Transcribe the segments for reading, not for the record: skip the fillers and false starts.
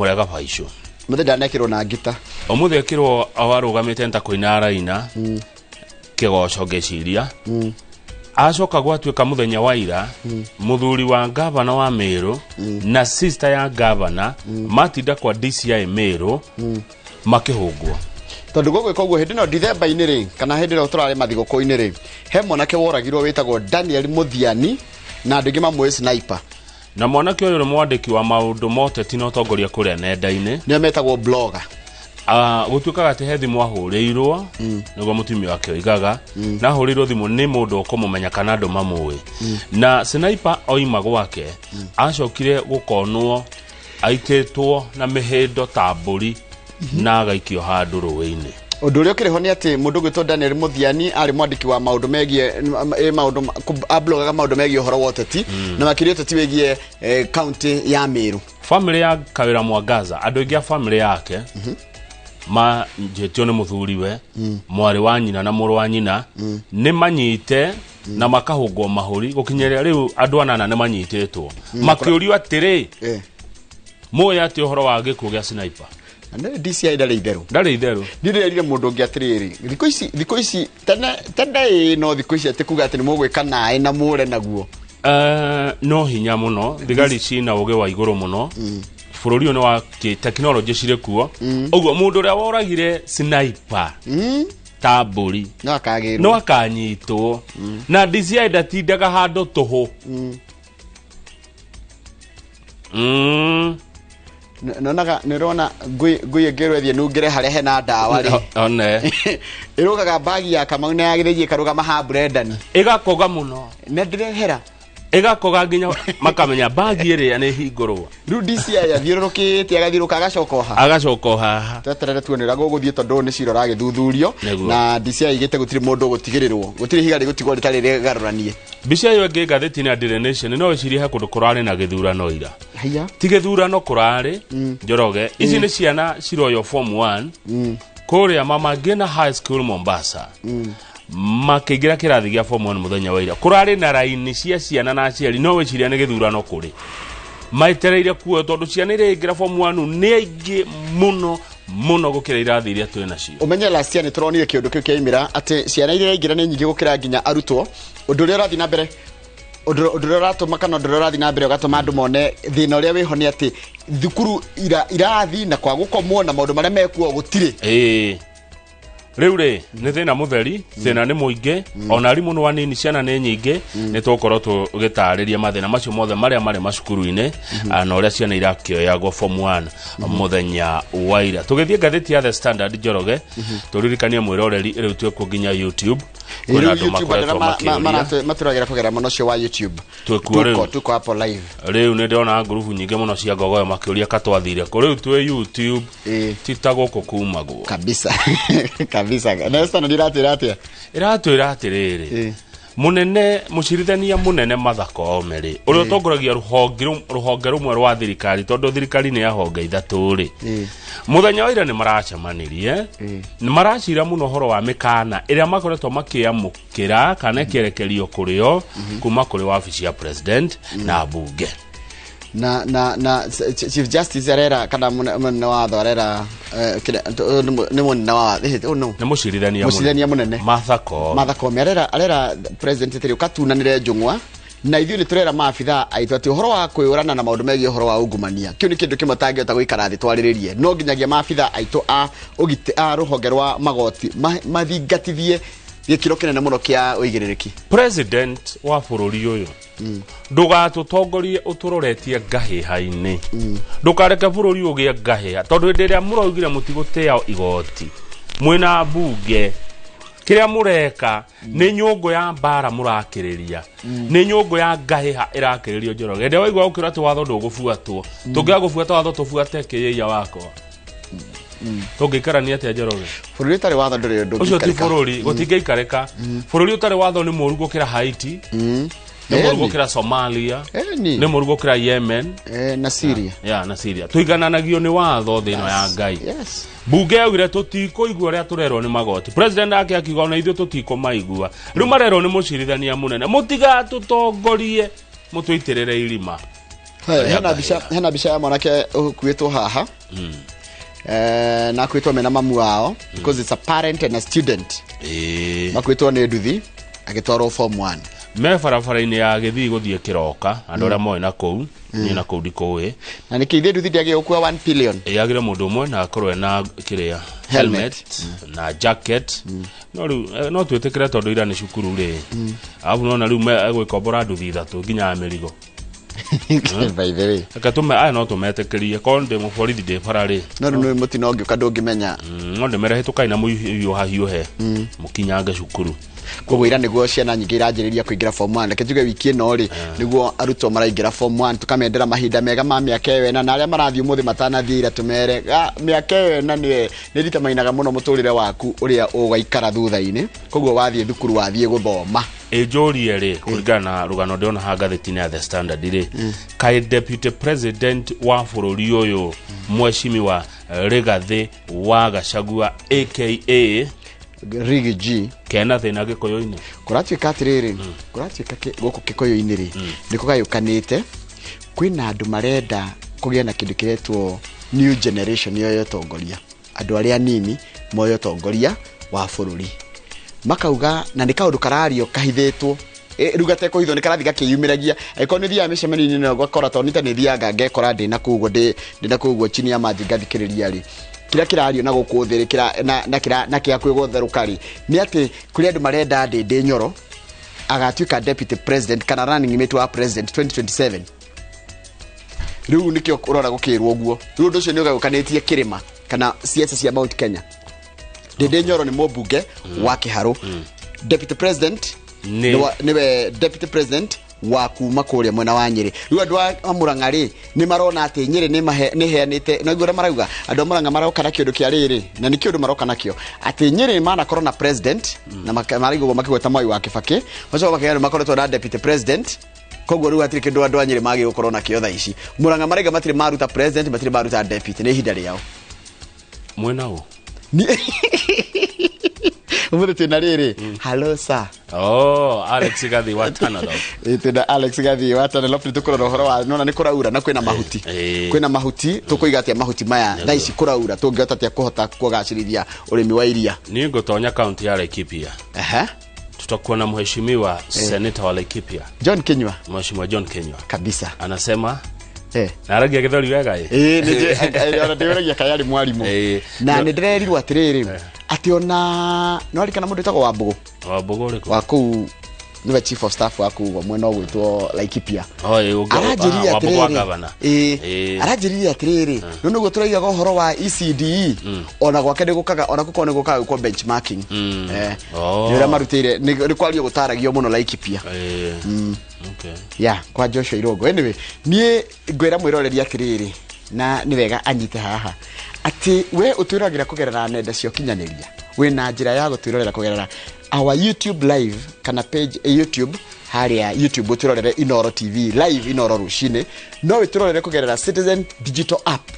Mũrega Baicũ. Mũthĩ ndanekĩrwo na ngita. Ũmũthĩ ekĩrwo warũgamĩte nta kũina araina kĩgoco ngĩciria. Acoka gwatuĩka mũthenya wa ira, mũthuri wa ngavana wa Meru na sister ya ngavana matinda kwa DCI Meru makĩhũngwo. Tondũ gũgwĩka ũguo hĩndĩ ĩno Dithemba-inĩ rĩ, kana hĩndĩ ĩrĩa tũrarĩ mathigũkũ-inĩ rĩ, he mwanake woragirwo wĩtagwo Daniel Mũthiani na andũ aingĩ mamũĩ Sniper. Na mwanake ũyũ nĩ mwandĩki wa maũndũ ma ũteti na ũtongoria kũrĩa nenda-inĩ. Nĩo metagwo blogger. Gũtuĩkaga atĩ he thimũ ahũrĩirwo, nĩguo mũtumia wake oigaga, na ahũrĩirwo thimũ nĩ mũndũ ũkũmũmenya kana andũ mamũĩ. Na Sniper oima gwake acokire gũkonwo aitĩtwo na mĩhĩndo ta mbũri na agaikio handũ rũĩ-inĩ. Ũndũ ũrĩa ũkĩrĩ ho nĩ atĩ mũndũ ũgwĩtwo Daniel Mũthiani arĩ mwandĩki wa maũndũ megiĩ maũndũ ablogaga maũndũ megiĩ ũhoro wa ũteti, na makĩria ũteti wĩgiĩ kaunti ya Meru. Family ya Kawĩra Mwangaza, andũ aingĩ a family yake manjĩtio nĩ mũthuriwe, mwarĩ wa nyina na mũrũ wa nyina nĩ manyite na makahũngwo mahũri. Gũkinyĩria rĩu andũ anana nĩ manyitĩtwo makĩũrio atĩrĩ, mũĩ atĩ ũhoro wa gĩkuũ gĩa Sniper? Na nĩ DCI ndarĩ itherũ. Ndarĩ itherũ. Niĩ ndĩrerire mũndũ ũngĩ atĩrĩrĩ, thikũ ici tene tene ĩĩ, no thikũ ici atĩ kuga atĩ nĩ mũgwĩka naĩ na mũre naguo. No hinya mũno, thigari cina ũgĩ wa igũrũ mũno. Bũrũri ũyũ nĩ wa tekinoronjĩ cirĩ kuo. Ũguo mũndũ ũrĩa woragire Sniper ta mbũri no akagĩrwo. No akanyitwo, na DCI ndatindaga handũ tũhũ. Nonaga nĩũrona ngui ĩngĩ ĩrwo ĩthiĩ nungĩre harĩa hena ndawa rĩ, One. Ĩrũgaga bagi ya Kamau na ya Gĩthĩnji ĩkarũgama ha Brendani. Ĩgakoga mũno. Na ndĩrehera. Ĩgakoga nginya makamenya bagi ĩrĩa nĩ hingũrwo. Rĩu DCI athiũrũrũkĩte agathiũrũka agacoka o ha. Agacoka o haha. Tweterere tuone ũrĩa gũgũthiĩ, tondũ ũyũ nĩ cira ũragĩthuthurio. Nĩguo. Na DCI igĩte gũtirĩ mũndũ ũgũtigĩrĩrwo, gũtirĩ ihiga rĩgũtigwo rĩtarĩ rĩgarũranie. Mbica ĩyo ĩngĩ ngathĩti-inĩ ya Daily Nation, no ĩcirie he kũndũ kũrarĩ na gĩthurano ira. Haiya. Ti gĩthurano kũrarĩ, Njoroge, ici nĩ ciana ciroywo form 1 kũrĩa Mama Ngina High School Mombasa, makĩingĩra kĩrathi gĩa form 1 mũthenya wa ira. Kũrarĩ na raini cia ciana na aciari, no wĩciria nĩ gĩthurano kũrĩ maetereire kuoyo, tondũ ciana iria ingĩra form 1 nĩ aingĩ mũno mũno gũkĩra irathi iria twĩ nacio. Ũmenye last year nĩ tũronire kĩũndũ kĩu kĩaimĩra atĩ ciana iria iraingĩra nĩ nyingĩ gũkĩra nginya arutwo, ũndũ ũrĩa ũrathiĩ na mbere, ũndũ ũrĩa ũratũma kana ũndũ ũrĩa ũrathiĩ na mbere ũgatũma andũ mone thĩna ũrĩa wĩho nĩ atĩ thukuru irathi na kwa gũkomwo na maũndũ marĩa mekuo gũtirĩ. Ĩĩ, rĩu rĩ nĩ thĩna mũtheri, thĩna nĩ mũingĩ, ona arimũ nĩ wanini, ciana nĩ nyingĩ. Nĩ tũgũkorwo tũgĩtarĩria mathĩna macio mothe marĩa marĩ macukuru-inĩ, na ũrĩa ciana irakĩoyagwo form 1 mũthenya wa ira. Tũgĩthiĩ ngathĩti ya The Standard, Njoroge, tũririkanie mwĩroreri rĩu twĩkuo nginya YouTube. Kwĩna Rĩu andũ YouTube makoretwo andũ makĩũria. matũragĩra kũgerera mwena ũcio wa YouTube. Twĩkuo rĩu. Tuko hapo live. Rĩu nĩ ndĩrona ngurubu nyingĩ mũno cia ngogoyo makĩũria katwathire kũ. Rĩu twĩ YouTube. Ti ta gũkũ kumagwo. Kabisa kabisa. Na Standard iratwĩra atĩa? Ĩratwĩra atĩrĩrĩ, mũnene mũcirithania mũnene Martha Koome rĩ, ũrĩa ũtongoragia rũhonge rũmwe rwa thirikari, tondũ thirikari nĩ ya honge ithatũ rĩ, mũthenya wa ira nĩ maracemanirie, nĩ maracira mũno ũhoro wa mĩkana ĩrĩa makoretwo makĩamũkĩra kana ĩkĩerekerio kũrĩ o kuma kũrĩ wabici ya president na mbunge. Na Chief Justice arera kana mũnene wa watho arera nĩ mũnene wa watho, oh no. Nĩ mũcirithania. Mũcirithania mũnene. Martha Koome. Martha Koome arera president atĩrĩ, ũkatunanĩre njũng'wa na ithuĩ nĩ tũrera maabithaa aitũ atĩ ũhoro wa kwĩũrana na maũndũ megiĩ ũhoro wa ungumania, kĩu nĩ kĩndũ kĩmwe tangĩhota gũikara thĩ twarĩrĩrie. No nginyagia maabithaa aitũ a ũgitĩ a rũhonge rwa magoti mathingatithie gĩkĩro kĩnene mũno kĩa ũigĩrĩrĩki. President wa bũrũri ũyũ, ndũgatũtongorie ũtũroretie ngahĩha-inĩ, ndũkareke bũrũri ũgĩe ngahĩha, tondũ hĩndĩ ĩrĩa mũraugire mũtigũtĩa igoti mwĩna mbunge, kĩrĩa mũreka nĩ nyũngũ ya mbara mũrakĩrĩria, nĩ nyũngũ ya ngahĩha ĩrakĩrĩrio. Njoroge, hĩndĩ ĩrĩa waigua ũkĩra atĩ watho ndũgũbuatwo, tũngĩaga gũbuata watho tũbuate kĩyĩia wakwa, tũngĩikarania atĩa, Njoroge? Bũrũri ũtarĩ watho ndũrĩ Ũcio ti ndũngĩikarĩka. bũrũri, gũtingĩikarĩka. Bũrũri ũtarĩ watho nĩ mũũru gũkĩra Haiti, nĩ mũũru gũkĩra Somalia, nĩ mũũru gũkĩra Yemen. Na Syria. Ya na Syria. Tũigananagio nĩ watho thĩ ĩno ya Ngai. Mbunge yaugire tũtikũigua ũrĩa tũrerwo nĩ magoti, president ake akiuga ona ithuĩ tũtikũmaigua. Rĩu marerwo nĩ mũcirithania mũnene, mũtigatũtongorie mũtũitĩrĩre irima. Hena mbica ya mwanake ũkuĩtwo haha na akuĩtwo mena mamu wao, because it's a parent and a student. Makuĩtwo nĩ nduthi agĩtwarwo form 1. Me barabara-inĩ ya gĩthii gũthiĩ kĩroka, andũ arĩa moĩ na kũu, niĩ na kũu ndikũĩ. Na nĩkĩ ithe nduthi ndĩagĩrĩirwo gũkua 1 billion? Yagĩre mũndũ ũmwe na akorwo ena kĩrĩa, helmet na jacket. No rĩu no twĩtĩkĩre tondũ ira nĩ cukuru rĩ, arabu nona rĩu egwĩkombora nduthi ithatũ nginya ya mĩrigo. By the way, reke tũme aya, no tũmetĩkĩrie korwo ndĩ mũborithi ndĩ bara rĩ. No rĩu nĩ mũtino ũngĩũka ndũngĩmenya. No ndĩmere hĩtũkai na mũhiũhahiũhe mũkinyange cukuru. Koguo ira nĩguo ciana nyingĩ iranjĩrĩria kũingĩra form 1. Reke njuge wiki ĩno rĩ nĩguo arutwo maraingĩra form 1, tũkamendera mahinda mega ma mĩaka ĩyo ĩna, na arĩa marathiĩ ũmũthĩ matanathiĩ ira tũmere mĩaka ĩyo ĩna nĩ rita mainaga mũno mũtũrĩre waku ũrĩa ũgaikara thutha-inĩ. Koguo wathiĩ thukuru wathiĩ gũthoma. Ĩnjũrie rĩ, kũringana na rũgano ndĩrona ha ngathĩti-inĩ ya The Standard rĩ, kaĩ deputy president wa bũrũri ũyũ Mheshimiwa Rigathĩ wa Gachagua aka Rigi G kena thĩna Gĩkũyũ-inĩ? Kũratuĩka atĩrĩrĩ, kũratuĩka gũkũ Gĩkũyũ-inĩ rĩ nĩ kũgayũkanĩte. Kwĩna andũ marenda kũgĩa na kĩndũ kĩretwo new generation yoyo ũtongoria, andũ arĩa anini moyo ũtongoria wa bũrũri, makauga na nĩ kaũndũ karario kahithĩtwo rĩu gatekũhithwo, nĩ karathiĩ gakĩyumĩragia. Angĩkorwo nĩ thiaga mĩcemanio-inĩ na ũgakora, tondũ nĩ ta nĩ thiaga ngekora ndĩ na kũu ũguo, ndĩ na kũu ũguo chini ya maji ngathikĩrĩria rĩ, kĩrĩa kĩrario na gũkũ thĩ rĩ, kĩra na kĩra na kĩa kwĩgũtherũka rĩ, nĩ atĩ kũrĩ andũ marenda Ndĩndĩ Nyoro agatuĩka deputy president kana running mate wa president 2027. Rĩu nĩkĩo ũrona gũkĩrwo ũguo. Rĩu ũndũ ũcio nĩ ũgayũkanĩtie kĩrĩma kana siasa cia Mount Kenya. Ndĩndĩ Nyoro nĩ mũmbunge wa Kĩharũ, deputy president nĩwe deputy president wa kuma kũrĩa mwena wa Nyĩrĩ. Rĩu andũ a Murang'a rĩ nĩ marona atĩ Nyĩrĩ nĩ heanĩte, na ũrĩa marauga andũ a Murang'a maroka na kĩũndũ kĩa rĩrĩ, na nĩ kĩũndũ maroka nakĩo atĩ Nyĩrĩ manakorwo na president na maraigua makĩgweta Mwai wa Kĩbakĩ, macoka makĩgĩa nĩ makoretwo na deputy president. Koguo rĩu hatirĩ kĩndũ andũ a Nyĩrĩ magĩrĩirwo gũkorwo nakĩo thaa ici. Murang'a maraiga matirĩ maruta president, matirĩ maruta deputy, nĩ ihinda rĩao. Mwena ũ? Ũmũthĩ twĩna rĩrĩ, hello sir. Oh, Alex Gathi wa Tanalop. Twĩna Alex Gathi wa Tanalop, nĩ tũkũrora ũhoro wa nona nĩ kũraura na kwĩna mahuti. Kwĩna mahuti, tũkũiga atĩa mahuti maya thaa ici kũraura, tũngĩhota atĩa kũhota kũgacĩrithia ũrĩmi wa iria? Niĩ ngũtonya kaunti ya Laikipia. Tutakuwa na mheshimiwa seneta wa Laikipia John Kinyua. Mheshimiwa John Kinyua kabisa. Anasema na aragia gĩthweri wega ĩ. Ĩĩ, ona ndĩũragia kaĩ arĩ mwarimũ. Na nĩ ndĩrerirwo atĩrĩrĩ, atĩ ona no arikana mũndũ wĩtagwo Wambũgũ. Wambũgũ ũrĩkũ? Wa kũu nĩwe chief of staff wa kũu mwena ũgwĩtwo Laikipia. Aranjĩrire atĩrĩrĩ, aranjĩrire atĩrĩrĩ, rĩu nĩguo tũraigaga ũhoro wa ECDE, ona gwake nĩ gũkaga, ona gũkorwo nĩ gũkaga gwĩkwo benchmarking. Nĩ ũrĩa marutĩire, nĩ kwario gũtaragio mũno Laikipia. Ya, kwa Joshua Irongo. Anyway, niĩ ngwĩra mwĩroreri atĩrĩrĩ, na nĩ wega anyite haha atĩ we ũtwĩragĩra kũgerera nenda cia ũkinyanĩria, wĩna njĩra ya gũtwĩrorera kũgerera our YouTube live kana page YouTube, harĩa YouTube ũtwĩrorere Inooro TV live Inooro rũcinĩ, no wĩtwĩrorere kũgerera Citizen Digital App.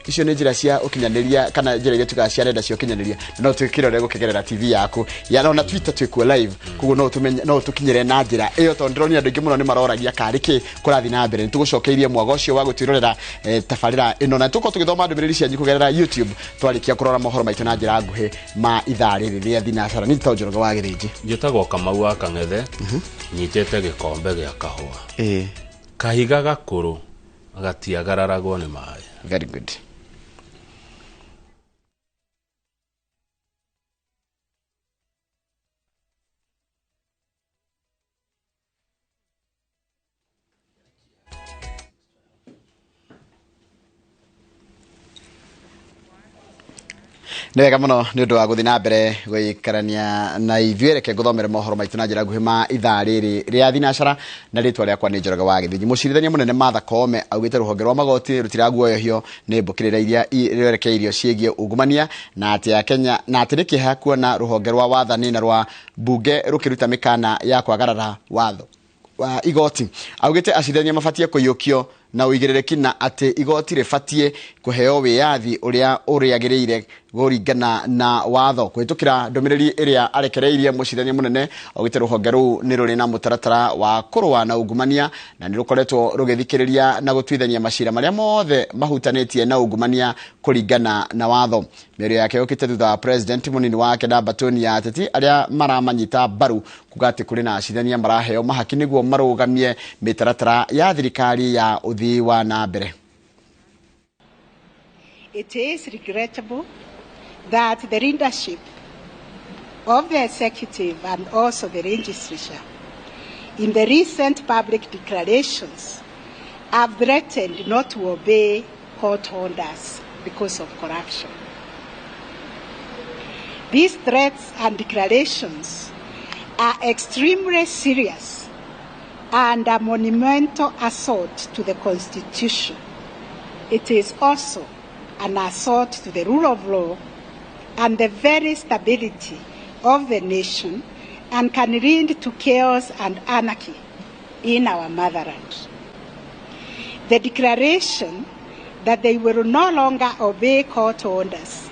Icio nĩ njĩra cia ũkinyanĩria kana njĩra iria tugaga cia nenda cia ũkinyanĩria, na no twĩkĩrore gũkĩgerera TV yaku ya na Twitter twĩkuo live. Koguo no ũtũmenye, no ũtũkinyĩre na njĩra ĩyo, tondũ ndĩronire andũ aingĩ mũno nĩ maroragia karĩ kĩ kũrathiĩ na mbere. Nĩ tũgũcokeirie mwago ũcio wa gũtwĩrorera tabarĩra ĩno, na tũkorwo tũgĩthoma ndũmĩrĩri cianyu kũgerera YouTube twarĩkia kũrora mohoro maitũ na njĩra nguhĩ ma ithaa rĩrĩ rĩa thinacara. Niĩ njĩtagwo Njoroge wa Gĩthĩnji. Njĩtagwo Kamau wa Kang'ethe, nyitĩte gĩkombe gĩa kahũa. Kahiga gakũrũ gatiagararagwo nĩ maĩ. Very good. Nĩ wega mũno nĩ ũndũ wa gũthiĩ na mbere gũikarania na ithuĩ. Reke ngũthomere mohoro maitũ na njĩra nguhĩ ma ithaa rĩrĩ rĩa thinacara, na rĩtwa rĩakwa nĩ Njoroge wa Gĩthĩnji. Mũcirithania mũnene Martha Koome augĩte rũhonge rwa magoti rũtiraguoyohio nĩ mbũkĩrĩra iria rwerekeirio ciĩgiĩ ungumania, na atĩ ya Kenya, na atĩ nĩ kĩeha kuona rũhonge rwa wathani na rwa mbunge rũkĩruta mĩkana ya kwagarara watho wa igoti. Augĩte acirithania mabatie kũiyũkio na ũigĩrĩrĩki, na atĩ igoti rĩbatie kũheo wĩyathi ũrĩa ũrĩagĩrĩire kũringana na watho kũhĩtũkĩra ndũmĩrĩri ĩrĩa arekereirie mũcirithania mũnene augĩte rũhonge rũu nĩ rũrĩ na mũtaratara wa kũrũa na ungumania na nĩ rũkoretwo rũgĩthikĩrĩria na gũtuithania macira marĩa mothe mahutanĩtie na ungumania kũringana na watho. Mĩario yake yũkĩte thutha wa president mũnini wake na mbatoni ya ateti arĩa maramanyita mbaru kuga atĩ kũrĩ na acirithania maraheo mahaki nĩguo marũgamie mĩtaratara ya thirikari ya ũthii wa na mbere. It is regrettable that the leadership of the executive and also the legislature in the recent public declarations have threatened not to obey court orders because of corruption. These threats and declarations are extremely serious and a monumental assault to the Constitution. It is also an assault to the rule of law and the very stability of the nation, and can lead to chaos and anarchy in our motherland. The declaration that they will no longer obey court orders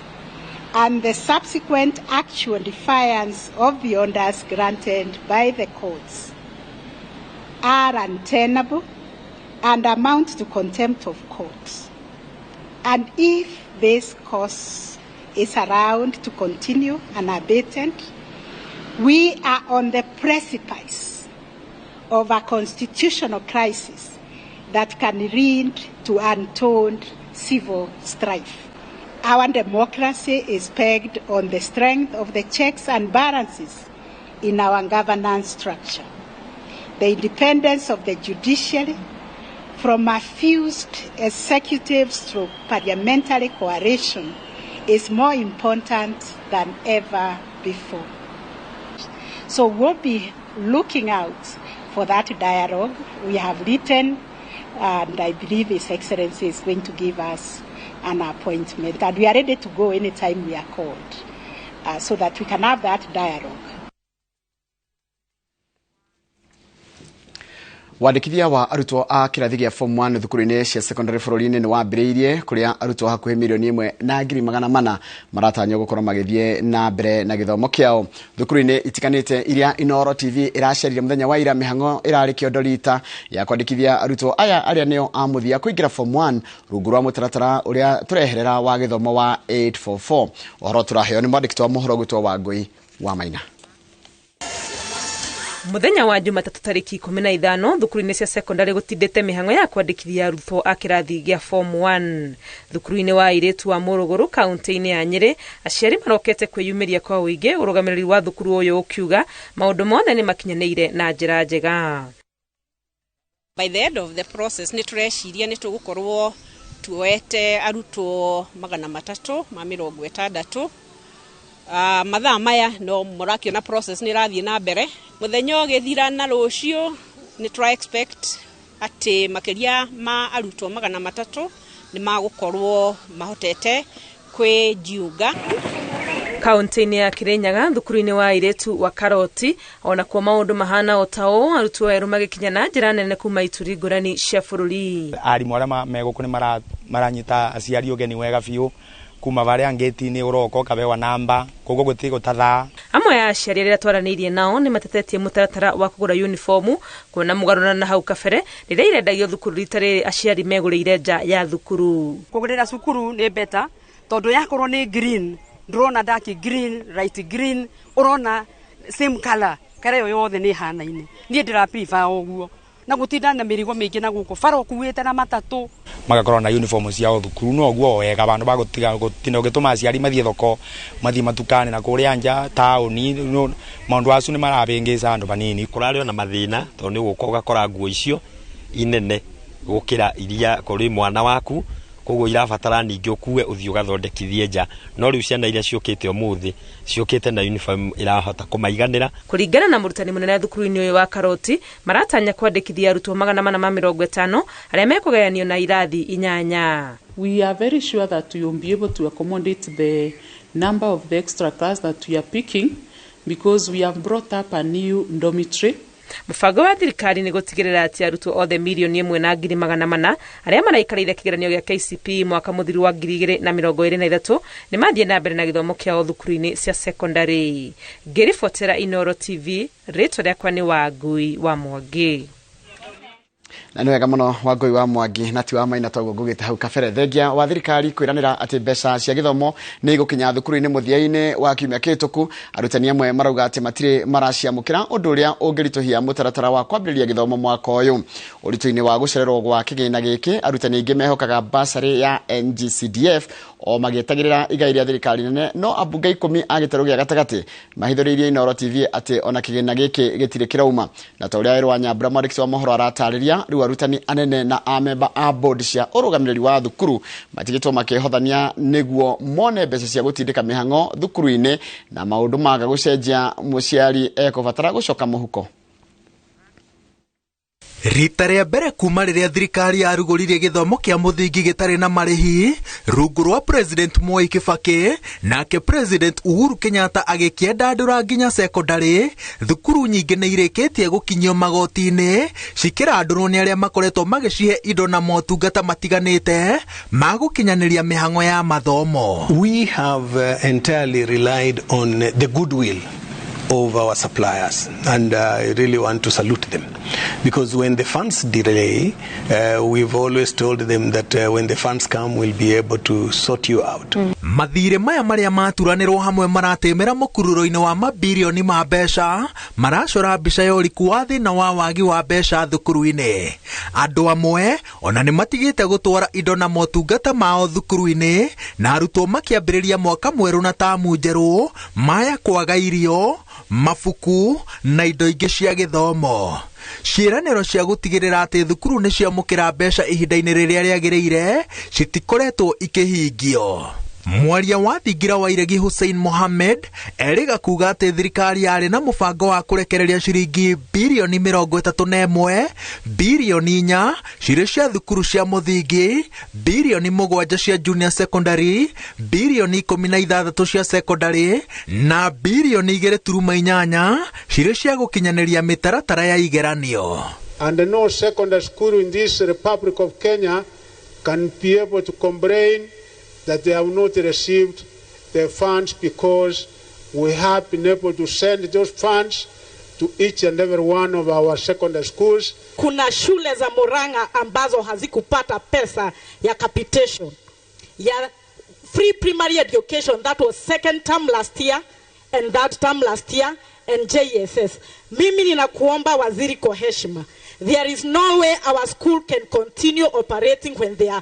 and the subsequent actual defiance of the orders granted by the courts are untenable and amount to contempt of court. And if this course is allowed to continue unabated, we are on the precipice of a constitutional crisis that can lead to untold civil strife. Our democracy is pegged on the strength of the checks and balances in our governance structure. The independence of the judiciary from a fused executive through parliamentary coalition is more important than ever before. So we'll be looking out for that dialogue. We have written, and I believe His Excellency is going to give us an appointment. And we are ready to go anytime we are called, so that we can have that dialogue. Wandĩkithia wa arutwo a kĩrathi gĩa form 1 thukuru-inĩ cia secondary bũrũri-inĩ nĩ wambĩrĩirie kũrĩa arutwo hakuhĩ 1,400,000 maratanywo gũkorwo magĩthiĩ na mbere na gĩthomo kĩao thukuru-inĩ itiganĩte iria Inooro TV ĩracerire mũthenya wa ira. Mĩhang'o ĩrarĩ kĩondo rita ya kwandĩkithia arutwo aya arĩa nĩo a mũthia kũingĩra form 1 rungu rwa mũtaratara ũrĩa tũreherera wa gĩthomo wa 844. Ũhoro tũraheo nĩ mwandĩki wa mohoro gwĩtwo Wangũi wa Maina. Muthenya wa Jumatatũ tarĩki 15 thukuru-inĩ cia secondary gũtindĩte mĩhang'o ya kwandĩkithia arutwo a kĩrathi gĩa form 1. Thukuru-inĩ wa airĩtu wa Mũrũgũrũ kaunti-inĩ ya Nyĩrĩ, aciari marokete kwĩyumĩria kwa ũingĩ, ũrũgamĩrĩri wa thukuru ũyũ ũkiuga maũndũ mothe nĩ makinyanĩire na njĩra njega. By the end of the process nĩ tũreciria nĩ tũgũkorwo tuoete arutwo 360. Mathaa maya no mũrakiona process nĩ ĩrathiĩ na mbere. Mũthenya ũgĩthira na rũciũ nĩ tũra expect atĩ makĩria ma arutwo 300 nĩ magũkorwo mahotete kwĩjiunga. Kaunti-inĩ ya Kirinyaga thukuru-inĩ wa airĩtu wa Karoti onakuo maũndũ mahana o ta ũũ, arutwo erũ magĩkinya na njĩra nene kuma ituri ngũrani cia bũrũri. Arimũ arĩa me gũkũ nĩ maranyita aciari ũgeni wega biũ kuma varia ngeti-inĩ ũroka ũkabewa namba koguo gũtirĩ gũtathaa. Amwe a aciari arĩa twaranĩirie nao nĩ matetetie mũtaratara wa kũgũra uniformu kuona mũgarũrana na hau kabere rĩrĩa irendagio thukuru rita rĩrĩ aciari megũrĩire nja ya thukuru. Kũgũrĩra cukuru nĩ beta tondũ yakorwo nĩ green ndũrona dark green light green ũrona same color kara ĩyo yothe nĩ ĩhanaine. Niĩ ndĩra prefer ũguo na gutinda na mĩrigo mĩingĩ na gũkũ bara ũkuĩte na matatũ. Magakorwo na uniform ciao thukuru no guo wega bandu bagutiga gutinda ũgĩtũma aciari mathiĩ thoko mathiĩ matukani na kũrĩa nja taũni maũndũ acu nĩ marabĩngĩca andũ banini. Kũrarĩ ona mathĩna tondũ nĩ gũka ũgakora nguo icio inene gũkĩra iria kũrĩ mwana waku, koguo irabatara ningĩ ũkue ũthiĩ ũgathondekithie nja, no rĩu ciana iria ciũkĩte ũmũthĩ ciũkĩte na uniform irahota kũmaiganĩra. Kũringana na mũrutani mũnene thukuru-inĩ ũyũ wa Karoti, maratanya kwandĩkithia arutwo 450 arĩa mekũgayanio na irathi 8. We are very sure that we will be able to accommodate the number of the extra class that we are picking because we have brought up a new dormitory. Mũbango wa thirikari nĩ gũtigĩrĩra atĩ arutwo othe 1,400,000 arĩa maraikarĩire kĩgeranio gĩa KCPE mwaka mũthiru wa 2023 nĩ mathiĩ na mbere na gĩthomo kĩao thukuru-inĩ cia secondary. Ngĩribotera Inooro TV, rĩtwa rĩakwa nĩ Wangui wa Mwangi. Na nĩ wega mũno Wangui wa Mwangi na ti wa Maina toguo ngugĩte hau kabere. Thengia wa thirikari kwĩranĩra atĩ mbeca cia gĩthomo nĩ igũkinya thukuru-inĩ mũthia-inĩ wa kiumia kĩhĩtũku, arutani amwe marauga atĩ matirĩ maraciamũkĩra, ũndũ ũrĩa ũngĩritũhia mũtaratara wa kwambĩrĩria gĩthomo mwaka ũyũ. Ũritũ-inĩ wa gũcererwo gwa kĩgĩna gĩkĩ, arutani aingĩ mehokaga basarĩ ya NGCDF o magĩetagĩrĩra igai rĩa thirikari nene, no ambunge 10 a gĩtarũ gĩa gatagatĩ mahithũrĩirie Inooro TV atĩ ona kĩgĩna gĩkĩ gĩtirĩ kĩrauma. Na ta ũrĩa Werũ wa Nyambura mwandĩki wa mohoro aratarĩria, rĩu arutani anene na amemba a board cia ũrũgamĩrĩri wa thukuru matigĩtwo makĩhothania nĩguo mone mbeca cia gũtindĩka mĩhang'o thukuru-inĩ, na maũndũ maga gũcenjia mũciari ekũbatara gũcoka mũhuko. Rita rĩa mbere kuma rĩrĩa thirikari yarugũririe gĩthomo kĩa mũthingi gĩtarĩ na marĩhi rungu rwa President Mwai Kibaki, nake President Uhuru Kenyatta agĩkĩendandũra nginya secondary, thukuru nyingĩ nĩ irĩkĩtie gũkinyio magoti-inĩ cikĩrandũrwo nĩ arĩa makoretwo magĩcihe indo na motungata matiganĩte ma gũkinyanĩria mĩhang'o ya mathomo. We have entirely relied on the goodwill of our suppliers, and I really want to salute them, because when the funds delay, we've always told them that when the funds come, we'll be able to sort you out. Mathirĩ maya marĩa maturanĩrwo hamwe maratemera mũkururo-inĩ wa mabirioni ma mbeca, maracora mbica ya ũriku wa thĩna wa wagi wa mbeca thukuru-inĩ. Andũ amwe ona nĩ matigĩte gũtwara indo na motungata mao thukuru-inĩ, na arutwo makĩambĩrĩria mwaka mwerũ na tamu njerũ maya kwaga irio, mabuku na indo ingĩ cia gĩthomo. Ciĩranĩro cia gũtigĩrĩra atĩ thukuru nĩ ciamũkĩra mbeca ihinda-inĩ rĩrĩa rĩagĩrĩire citikoretwo ikĩhingio. Mwaria wa thingira wa Iregi Hussein Mohammed erĩga kuga atĩ thirikari yarĩ na mũbango wa kũrekereria ciringi birioni 31, birioni 4 cirĩ cia thukuru cia mũthingi, birioni 7 cia junior secondary, birioni 16 cia secondary na birioni 2.8 cirĩ cia gũkinyanĩria mĩtaratara ya igeranio. And no secondary school in this Republic of Kenya can be able to complain that they have not received the funds, because we have been able to send those funds to each and every one of our secondary schools. Kuna shule za Murang'a ambazo hazikupata pesa ya capitation ya free primary education. That was second term last year and that term last year and JSS. Mimi ninakuomba waziri kwa heshima, there is no way our school can continue operating when they are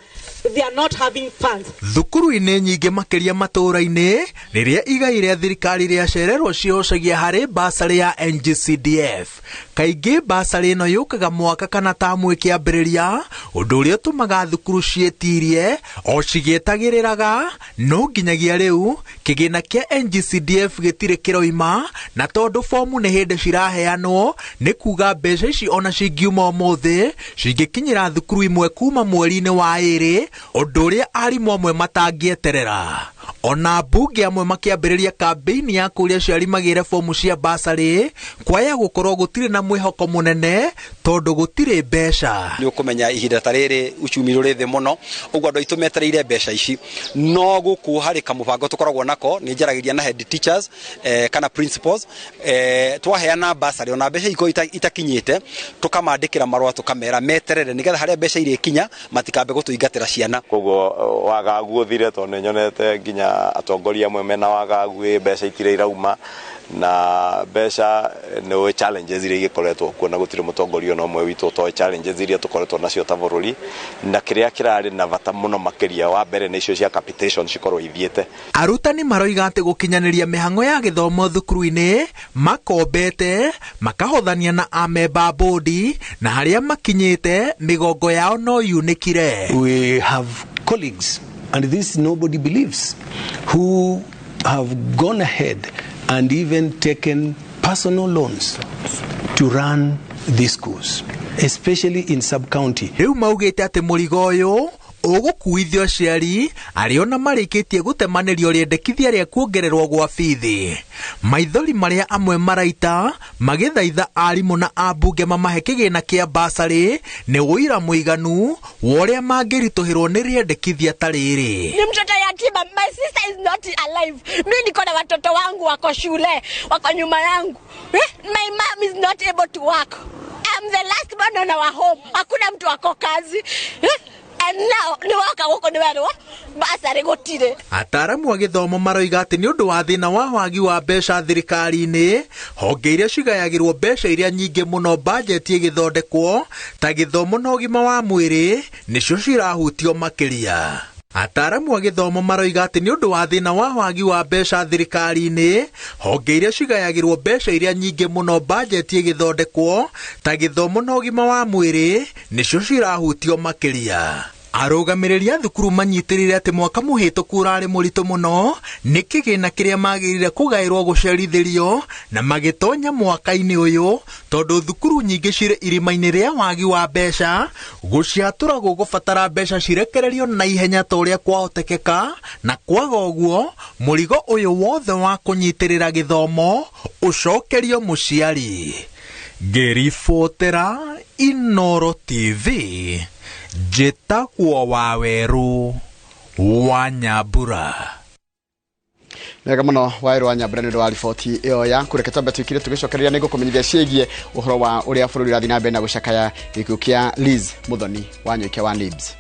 not having funds. Thukuru-inĩ nyingĩ makĩria matũũra-inĩ rĩrĩa igai rĩa thirikari rĩacererwo cihocagia harĩ basarĩ ya NGCDF. Kaingĩ basarĩ ĩno yũkaga mwaka kana tamu ĩkĩambĩrĩria, ũndũ ũrĩa ũtũmaga thukuru ciĩtirie o cigĩetagĩrĩraga, no nginyagia rĩu kĩgĩna kĩa NGCDF gĩtirĩ kĩroima, na tondũ fomu nĩ hĩndĩ ciraheanwo nĩ kuga mbeca ici ona cingiuma ũmũthĩ cingĩkinyĩra thukuru imwe kuma mweri-inĩ wa 2, ũndũ ũrĩa arimũ amwe matangĩeterera. Ona mbunge amwe makĩambĩrĩria kambĩini ya kũria aciari magĩre fomu cia basarĩ kwaya gũkorwo gũtirĩ na mwĩhoko mũnene tondũ gũtirĩ mbeca. Nĩ ũkũmenya ihinda ta rĩrĩ uchumi rũrĩ thĩ mũno, ũguo andũ aitũ metereire mbeca ici, no gũkũ harĩ kamũbango tũkoragwo nako, nĩ njaragĩria na head teachers kana principals, twaheana basarĩ ona mbeca ikorwo itakinyĩte, tũkamandĩkĩra marũa tũkamera meterere nĩgetha harĩa mbeca irĩkinya matikambe gũtũingatĩra ciana. Koguo wagagu ũthire, tondũ nĩ nyonete nginya atongoria amwe mena wagagu, mbeca itirĩ irauma, na mbeca nĩ challenges iria igĩkoretwo kuo, na gũtirĩ mũtongoria ona ũmwe witũ ũtoĩ challenges iria tũkoretwo nacio ta bũrũri, na kĩrĩa kĩrarĩ na bata mũno makĩria wa mbere nĩ icio cia capitation cikorwo ithiĩte. Arutani maroiga atĩ gũkinyanĩria mĩhang'o ya gĩthomo thukuru-inĩ makombete makahothania na amemba bodi, na harĩa makinyĩte mĩgongo yao no yunĩkire. We have colleagues, and this nobody believes, who have gone ahead and even taken personal loans to run these schools, especially in sub-county. Rĩu maugĩte atĩ mũrigo ũyũ Ũgũkuithio aciari arĩa ona marĩkĩtie gũtemanĩrio rĩendekithia rĩa kuongererwo gwa bithi. Maithori marĩa amwe maraita magĩthaitha arimũ na ambunge mamahe kĩgĩna kĩa basarĩ nĩ ũira mũiganu wa ũrĩa mangĩritũhĩrwo nĩ rĩendekithia ta rĩrĩ. Ni mtoto yatima, my sister is not alive. Mi niko na watoto wangu wako shule, wako nyuma yangu. My mom is not able to work. I'm the last one on our home. Hakuna mtu wako kazi. And now ni waka guku ni werwo basarĩ gũtirĩ. Ataaramu a gĩthomo maroiga atĩ nĩ ũndũ wa thĩna wa wagi wa mbeca thirikari-inĩ, honge iria cigayagĩrwo mbeca iria nyingĩ mũno bajeti ĩgĩthondekwo ta gĩthomo na ũgima wa mwĩrĩ nĩcio cirahutio makĩria. Ataaramu a gĩthomo maroiga atĩ nĩ ũndũ wa thĩna wa wagi wa mbeca thirikari-inĩ, honge iria cigayagĩrwo mbeca iria nyingĩ mũno bajeti ĩgĩthondekwo ta gĩthomo na ũgima wa mwĩrĩ nĩcio cirahutio makĩria. Arũgamĩrĩri a thukuru manyitĩrĩire atĩ mwaka mũhĩtũku ũrarĩ mũritũ mũno nĩ kĩgĩna kĩrĩa magĩrĩire kũgaĩrwo gũcerithĩrio na magĩtonya mwaka-inĩ ũyũ tondũ thukuru nyingĩ cirĩ irima-inĩ rĩa wagi wa mbeca. Gũciatũra gũgũbatara mbeca cirekererio na ihenya ta ũrĩa kwahotekeka, na kwaga ũguo mũrigo ũyũ wothe wa kũnyitĩrĩra gĩthomo ũcokerio mũciari. Ngĩribotera Inooro TV, njĩtagwo Wawerũ wa Nyambura. Wega mũno Wawerũ wa Nyambura nĩ ũndũ wa riboti ĩyo yaku. Reke twambe twikire tũgĩcokereria nĩ ngũkũmenyithia ciĩgiĩ ũhoro wa ũrĩa bũrũri ũrathiĩ na mbere na gũcakaya gĩkuũ kĩa Liz Muthoni wa Nyoike wa NIBS.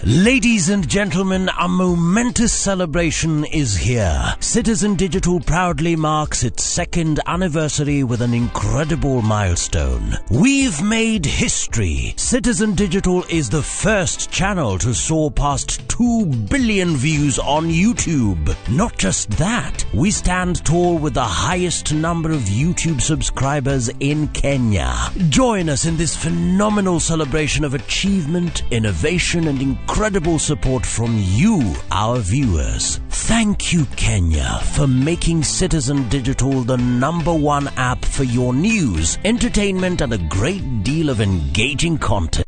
Ladies and gentlemen, a momentous celebration is here. Citizen Digital proudly marks its second anniversary with an incredible milestone. We've made history. Citizen Digital is the first channel to soar past 2 billion views on YouTube. Not just that, we stand tall with the highest number of YouTube subscribers in Kenya. Join us in this phenomenal celebration of achievement, innovation, and incredible support from you, our viewers. Thank you, Kenya, for making Citizen Digital the #1 app for your news, entertainment, and a great deal of engaging content.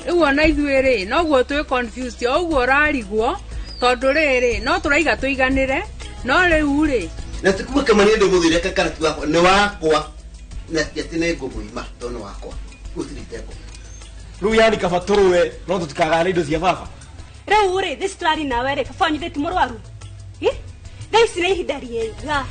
Rĩu ona ithuĩ rĩ, noguo twĩ confused, o ũguo ũrarigwo, tondũ rĩrĩ, no tũraiga tũiganĩre, no rĩu rĩ. Na ti kuga kama niĩ ndĩmũthire karatu gakwa, nĩ wakwa. Na ti atĩ nĩ ngũmũima tondũ nĩ wakwa. Gũtirĩ itekũ. Rĩu yani kaba tũrũe, no tũtikagayane indo cia baba. Rĩu rĩ, thĩ tũrarĩ nawe rĩ, baba wanyu ti mũrwaru. Thaa ici nĩ ihinda rĩega.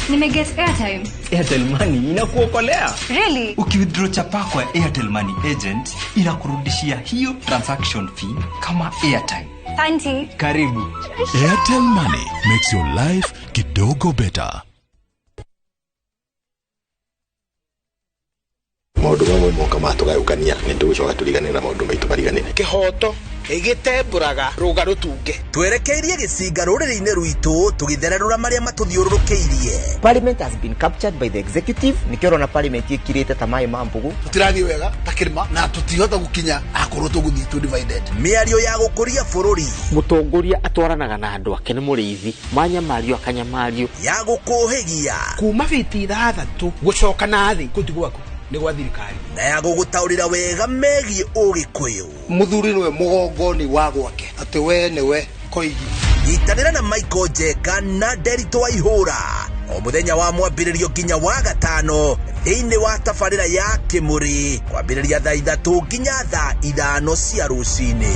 Nimeget airtime. Airtel Money inakuokolea. Really? Ukiwithdraw chapa kwa Airtel Money agent inakurudishia hiyo transaction fee kama airtime. Auntie. Karibu. Airtel Money makes your life kidogo better. Maũndũ mamwe moka matũgayũkania nĩ tũgũcoka tũriganĩre na maũndũ maitũ mariganĩre. Kĩhoto gĩtembũraga rũga rũtunge. Twerekeirie gĩcinga rũrĩrĩ-inĩ rwitũ tũgĩthererũra marĩa matũthiũrũrũkĩirie. Parliament has been captured by the executive. Nĩkĩo ũrona parliament ĩkirĩte ta maĩ ma mbũgũ. Tũtirathiĩ wega ta kĩrĩma na tũtihota gũkinya akorwo tũgũthiĩ tũ divided. Mĩario ya gũkũria bũrũri. Mũtongoria atwaranaga na andũ ake nĩ mũrĩithi, manyamario akanyamario. Ya gũkũhĩgia. Kuma biti 6 gũcoka na thĩ kũu ti gwaku. Nĩ gwa thirikari. Na ya gũgũtaũrĩra wega megiĩ ũgĩkũyũ. Mũthuri nĩwe mũgongoni wa gwake, atĩ we nĩwe koigi. Nyitanĩra na Michael Njeka na Nderitu Waihũra o mũthenya wa mwambĩrĩrio nginya wa gatano thĩinĩ wa tabarĩra ya Kĩmũrĩ kwambĩrĩria thaa 3 nginya thaa 5 cia rũcinĩ.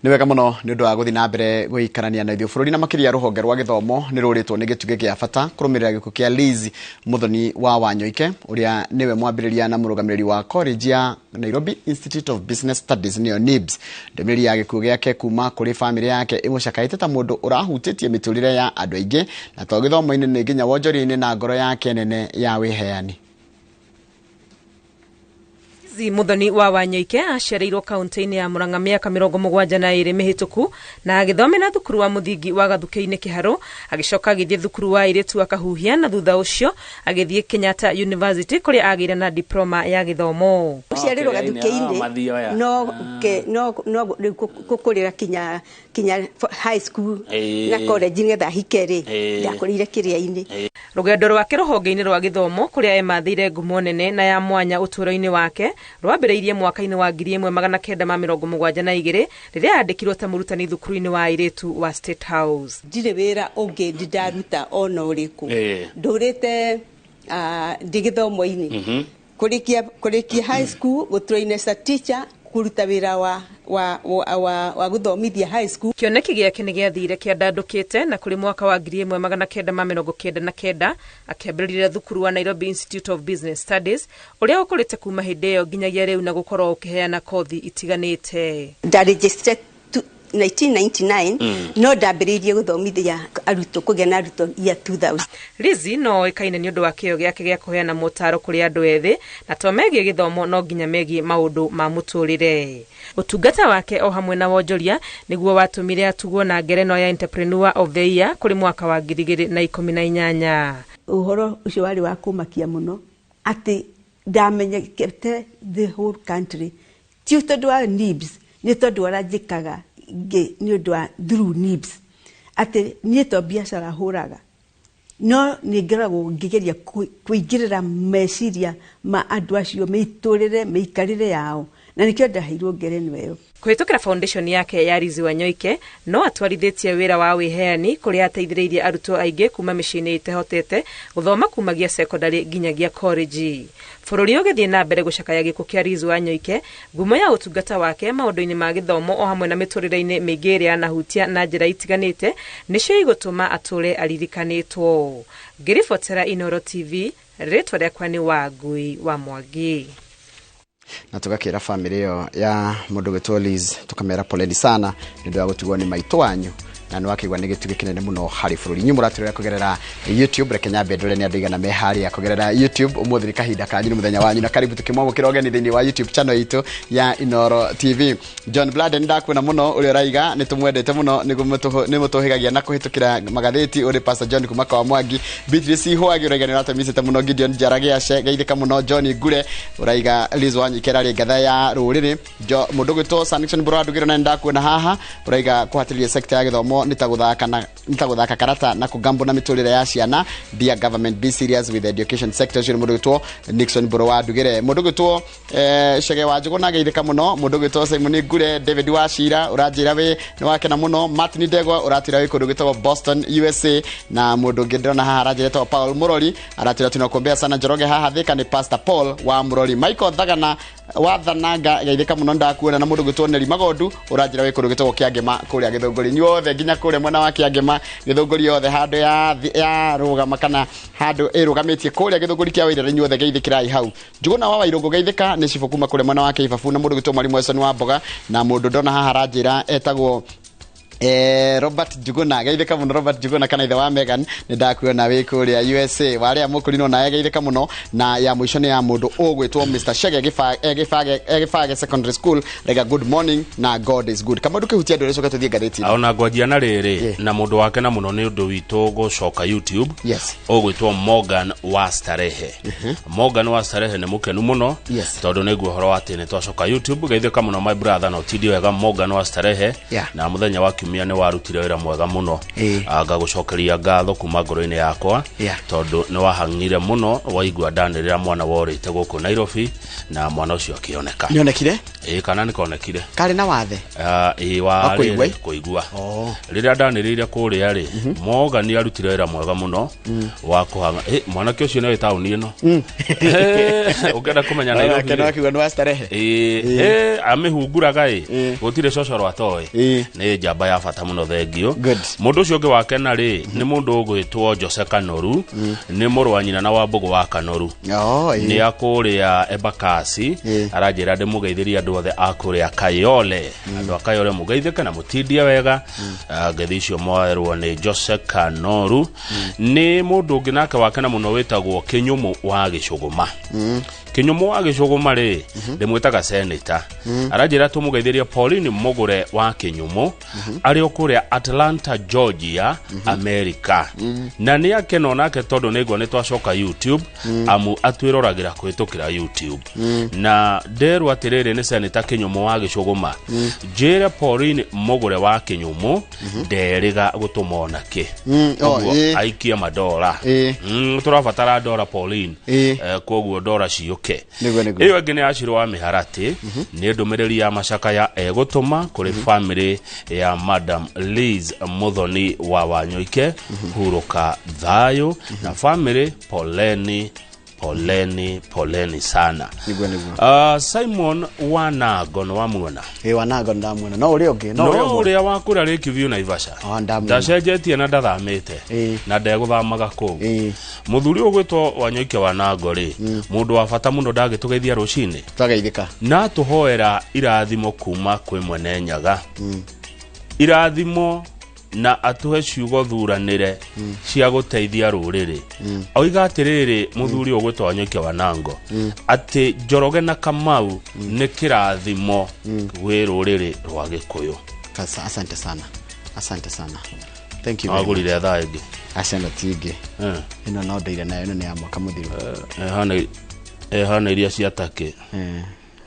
Nĩ wega mũno nĩ ũndũ wa gũthiĩ na mbere gũikarania na ithuĩ bũrũri na makĩria rũhonge rwa gĩthomo nĩ rũrĩtwo nĩ gĩtugĩ kĩa bata kũrũmĩrĩra gĩkuũ kĩa Liz Muthoni wa Wanyoike ũrĩa nĩwe mwambĩrĩria na mũrũgamĩrĩri wa college ya Nairobi Institute of Business Studies nĩyo NIBS. Ndũmĩrĩri ya gĩkuũ gĩake kuma kũrĩ bamĩrĩ yake ĩmũcakaĩte ta mũndũ ũrahutĩtie mĩtũrĩre ya andũ aingĩ na to gĩthomo-inĩ nĩ nginya wonjoria-inĩ na ngoro yake nene ya wĩheani. Lizzy Muthoni wa Wanyoike aciarĩirwo kaunti-inĩ ya Murang'a mĩaka 72 mĩhĩtũku na agĩthomera thukuru wa mũthingi wa Gathukĩ-inĩ Kĩharũ, agĩcoka agĩthiĩ thukuru wa airĩtu wa Kahuhia na thutha ũcio agĩthiĩ Kenyatta University kũrĩa agĩire na diploma ya gĩthomo. Gũciarĩrwo Gathukĩ-inĩ no no rĩu gũkũrĩra kinya high school na college nĩgetha hike rĩ ndakũrĩire kĩrĩa-inĩ. Rũgendo rwake rũhonge-inĩ rwa gĩthomo kũrĩa emathĩire ngumo nene na ya mwanya ũtũũro-inĩ wake rwambĩrĩirie mwaka-inĩ wa 1972 rĩrĩa andĩkirwo ta mũrutani thukuru-inĩ wa airĩtu wa State House. Ndirĩ wĩra ũngĩ ndindaruta ona ũrĩkũ, ndũrĩte ndĩ gĩthomo-inĩ kũrĩkia high school gũtrain as a teacher kũruta wĩra wa gũthomithia high school. Kĩoneki gĩake nĩ gĩathire kĩandandũkĩte na kũrĩ mwaka wa 1999 akĩambĩrĩria thukuru wa Nairobi Institute of Business Studies ũrĩa ũkũrĩte kuma hĩndĩ ĩyo nginyagia rĩu na gũkorwo ũkĩheana kothi itiganĩte. Ndaregistered 1999 no ndambĩrĩirie gũthomithia arutwo kũgĩa na arutwo year 2000. Lizzy no oĩkaine nĩ ũndũ wa kĩyo gĩake gĩa kũheana motaro kũrĩ andũ ethĩ na to megiĩ gĩthomo no nginya megiĩ maũndũ ma mũtũrĩre. Ũtungata wake o hamwe na wonjoria nĩguo watũmire atugwo na ngerenwa ya Entrepreneur of the Year kũrĩ mwaka wa 2018. Ũhoro ũcio warĩ wa kũmakia mũno atĩ ndamenyekete the whole country ti tondũ wa NIBS nĩ tondũ aranjĩkaga nĩ ũndũ wa through NIBS atĩ niĩ to biacara hũraga no nĩ ngoragwo ngĩgeria kũingĩrĩra meciria ma andũ acio mĩtũrĩre mĩikarĩre yao na nĩkĩo ndaheirwo ngerenwa ĩyo. Kũhĩtũkĩra foundation yake ya Lizzy Wanyoike no atwarithĩtie wĩra wa wĩheani kũrĩa ateithĩrĩirie arutwo aingĩ kuma mĩciĩ-inĩ ĩtehotete gũthoma kumagia secondary nginyagia college. Bũrũri ũgĩthiĩ na mbere gũcakaya gĩkuũ kĩa Lizzy Wanyoike, ngumo ya ũtungata wake maũndũ-inĩ ma gĩthomo o hamwe na mĩtũrĩre-inĩ mĩingĩ ĩrĩa anahutia na njĩra itiganĩte nĩcio igũtũma atũre aririkanĩtwo. Ngĩribotera Inooro TV, rĩtwa rĩakwa nĩ Wangui wa Mwangi. Na tugakira family ĩyo ya mũndũ gwĩtwo Liz tukamera poleni sana nĩ ũndũ wa gũtigwo nĩ maitũ wanyu na nĩ wakĩigua nĩ gĩtugĩ kĩnene mũno harĩ bũrũri. Inyuĩ mũratũrora kũgerera YouTube, reke nyambe ndore nĩ andũ aigana me harĩa kũgerera YouTube. Ũmũthĩ nĩ kahinda kanyu, nĩ mũthenya wanyu, na karibu tũkĩmwamũkĩra ũgeni thĩinĩ wa YouTube channel itũ ya Inooro TV. John Bladen ndakuona mũno ũrĩa ũraiga nĩ tũmwendete mũno, nĩ mũtũhĩgagia na kũhĩtũkĩra magathĩti. Ũrĩ Pastor John kuma kwa Mwangi, Beatrice Ihwagi ũraiga nĩ ũratũmicĩte mũno, Gideon Njaragia geithĩka mũno, John Ngure ũraiga Liz Wanyoike ararĩ ngatha ya rũrĩrĩ. Mũndũ ũgwĩtwo Sanction Bũrandugĩro na nĩ ndakuona haha ũraiga kũhatĩrĩria sector ya gĩthomo nĩ ta gũthaka karata na kũgambo na mĩtũrĩre ya ciana. Dear government, be serious with the education sector. Ũcio nĩ mũndũ ũgwĩtwo Nixon Mbũrũ wa Ndugĩre. Mũndũ ũgwĩtwo Chege wa Njũgũna geithĩka mũno. Mũndũ ũgwĩtwo Simon Ngure, David Wachira ũranjĩra wĩ nĩ wakena mũno. Martin Ndegwa ũratwĩra wĩ kũndũ gwĩtagwo Boston USA, na mũndũ ũngĩ ndĩrona haha aranjĩra etagwo Paul Mũrori aratwĩra tunakuombea sana Njoroge haha Thika nĩ Pastor Paul wa Mũrori. Michael Thagana wa Thananga geithĩka mũno ndakuona, na mũndũ ũgwĩtwo Neri Magondu ũranjĩra wĩ kũndũ gwĩtagwo Kĩangĩma kũrĩa Gĩthũngũri. Inyuothe nginya kũrĩa mwena wa Kĩangĩma Gĩthũngũri yothe handũ ya rũgama kana handũ ĩrũgamĩtie kũrĩa Gĩthũngũri kĩa Wairere, inyuothe geithĩkĩrai hau. Njũgũna wa Wairũngũ geithĩka nĩ cibũ kuma kũrĩa mwena wa Kĩibabu, na mũndũ ũgwĩtwo Mwalimu Wilson wa Mboga, na mũndũ ndona haha aranjĩra etagwo Robert Njuguna geithĩka mũno. Robert Njuguna kana ithe wa Megan nĩ ndakuona wĩ kũrĩa USA. Warĩa mũkũrinwo naye geithĩka mũno. Na ya mũico nĩ ya mũndũ ũgwĩtwo Mr Chege Gĩbage Secondary School rega good morning na God is good. Kama ndũkĩhutia andũ ũrĩa tũthiĩ ngathĩti-inĩ. Ona ngwanjia na rĩrĩ na mũndũ wake na mũno nĩ ũndũ witũ gũcoka YouTube. Yes. Ũgwĩtwo Morgan wa Starehe. Morgan wa Starehe nĩ mũkenu mũno tondũ nĩguo ũhoro wa atĩ nĩ twacoka YouTube. Geithĩka mũno my brother na ũtindie wega Morgan wa Starehe. Na mũthenya wa kiumia nĩ warutire wĩra mwega mũno, ngagũcokeria ngatho kuma ngoro-inĩ yakwa tondũ nĩ wahang'ire mũno waigua ndanĩrĩra mwana worĩte gũkũ Nairobi na mwana ũcio akĩoneka. Nĩonekire? Ĩĩ, kana nĩkonekire. Karĩ na wathe? Ĩĩ, wa kũigua. Rĩrĩa ndanĩrĩire kũrĩa rĩ, Morgan nĩ arutire wĩra mwega mũno wa kũhang'a. Mwanake ũcio nĩ wĩ taũni ĩno. Ũngĩenda kũmenya Nairobi rĩ, nĩ wa Starehe. Ĩĩ, amĩhunguraga ĩ, gũtirĩ cocoro atoĩ. Nĩ njamba ya bata mũno, thengio. Mũndũ ũcio ũngĩ wa kena rĩ, nĩ mũndũ ũgwĩtwo Jose Kanoru, nĩ mũrũ wa nyina na wa Mbũgũ wa Kanoru. Nĩ akũrĩa Embakasi, aranjĩra ndĩmũgeithĩrie andũ othe a kũrĩa Kayole. Andũ a Kayole mũgeithĩke na mũtindie wega. Ngeithi icio mwerwo nĩ Jose Kanoru. Nĩ mũndũ ũngĩ nake wa kena mũno wĩtagwo Kĩnyũmũ wa Gĩcũgũma. Kinyumo wa Gĩcũgũma rĩ ndĩmwĩtaga senator. Aranjĩra tũmũgeithĩrie Pauline Mũgũre wa Kinyumo arĩ o kũrĩa Atlanta, Georgia, America. Na nĩ akena nake tondũ nĩngwa nĩ twacoka YouTube amu atwĩroragĩra kũhĩtũkĩra YouTube. Na nderwo atĩrĩrĩ nĩ senator Kinyumo wa Gĩcũgũma njĩre Pauline Mũgũre wa Kinyumo nderĩga gũtũma onake. Ũguo aikie madora. Tũrabatara ndora Pauline. Koguo ndora ciũke. Ĩyo ĩngĩ nĩ Acirũ wa Mĩharatĩ nĩ ndũmĩrĩri ya macakaya egũtũma kũrĩ family ya Madam Liz Muthoni wa Wanyoike hurũka thayũ na family poleni poleni poleni sana. Niguo. Simon Wanango nĩ wamuona? Ĩ Wanango ndamuona. No ũrĩa ũngĩ, no ũrĩa wa kũrĩa Lake View Naivasha. Ndacenjetie na ndathamĩte na ndegũthamaga kũu. Mũthuri ũgwĩtwo Wanyoike Wanango rĩ, mũndũ wa bata mũno ndagĩtũgeithia rũcinĩ. Twageithĩka. Na tũhoera irathimo kuma kwĩ Mwene Nyaga. Irathimo na atuhe ciugo thuranĩre cia gũteithia rũrĩrĩ. Oiga atĩrĩrĩ mũthuri ũgwĩtwo Wanyoike Wanango atĩ Njoroge na Kamau nĩ kĩrathimo gwĩ rũrĩrĩ rwa Gĩkũyũ. Asante sana. Asante sana. Thank you very much. Agũrire thaa ĩngĩ. Aca ti ĩngĩ. Ĩno no ndĩire nayo, ĩno nĩ ya mwaka mũthiru. Hana iria cia takĩ.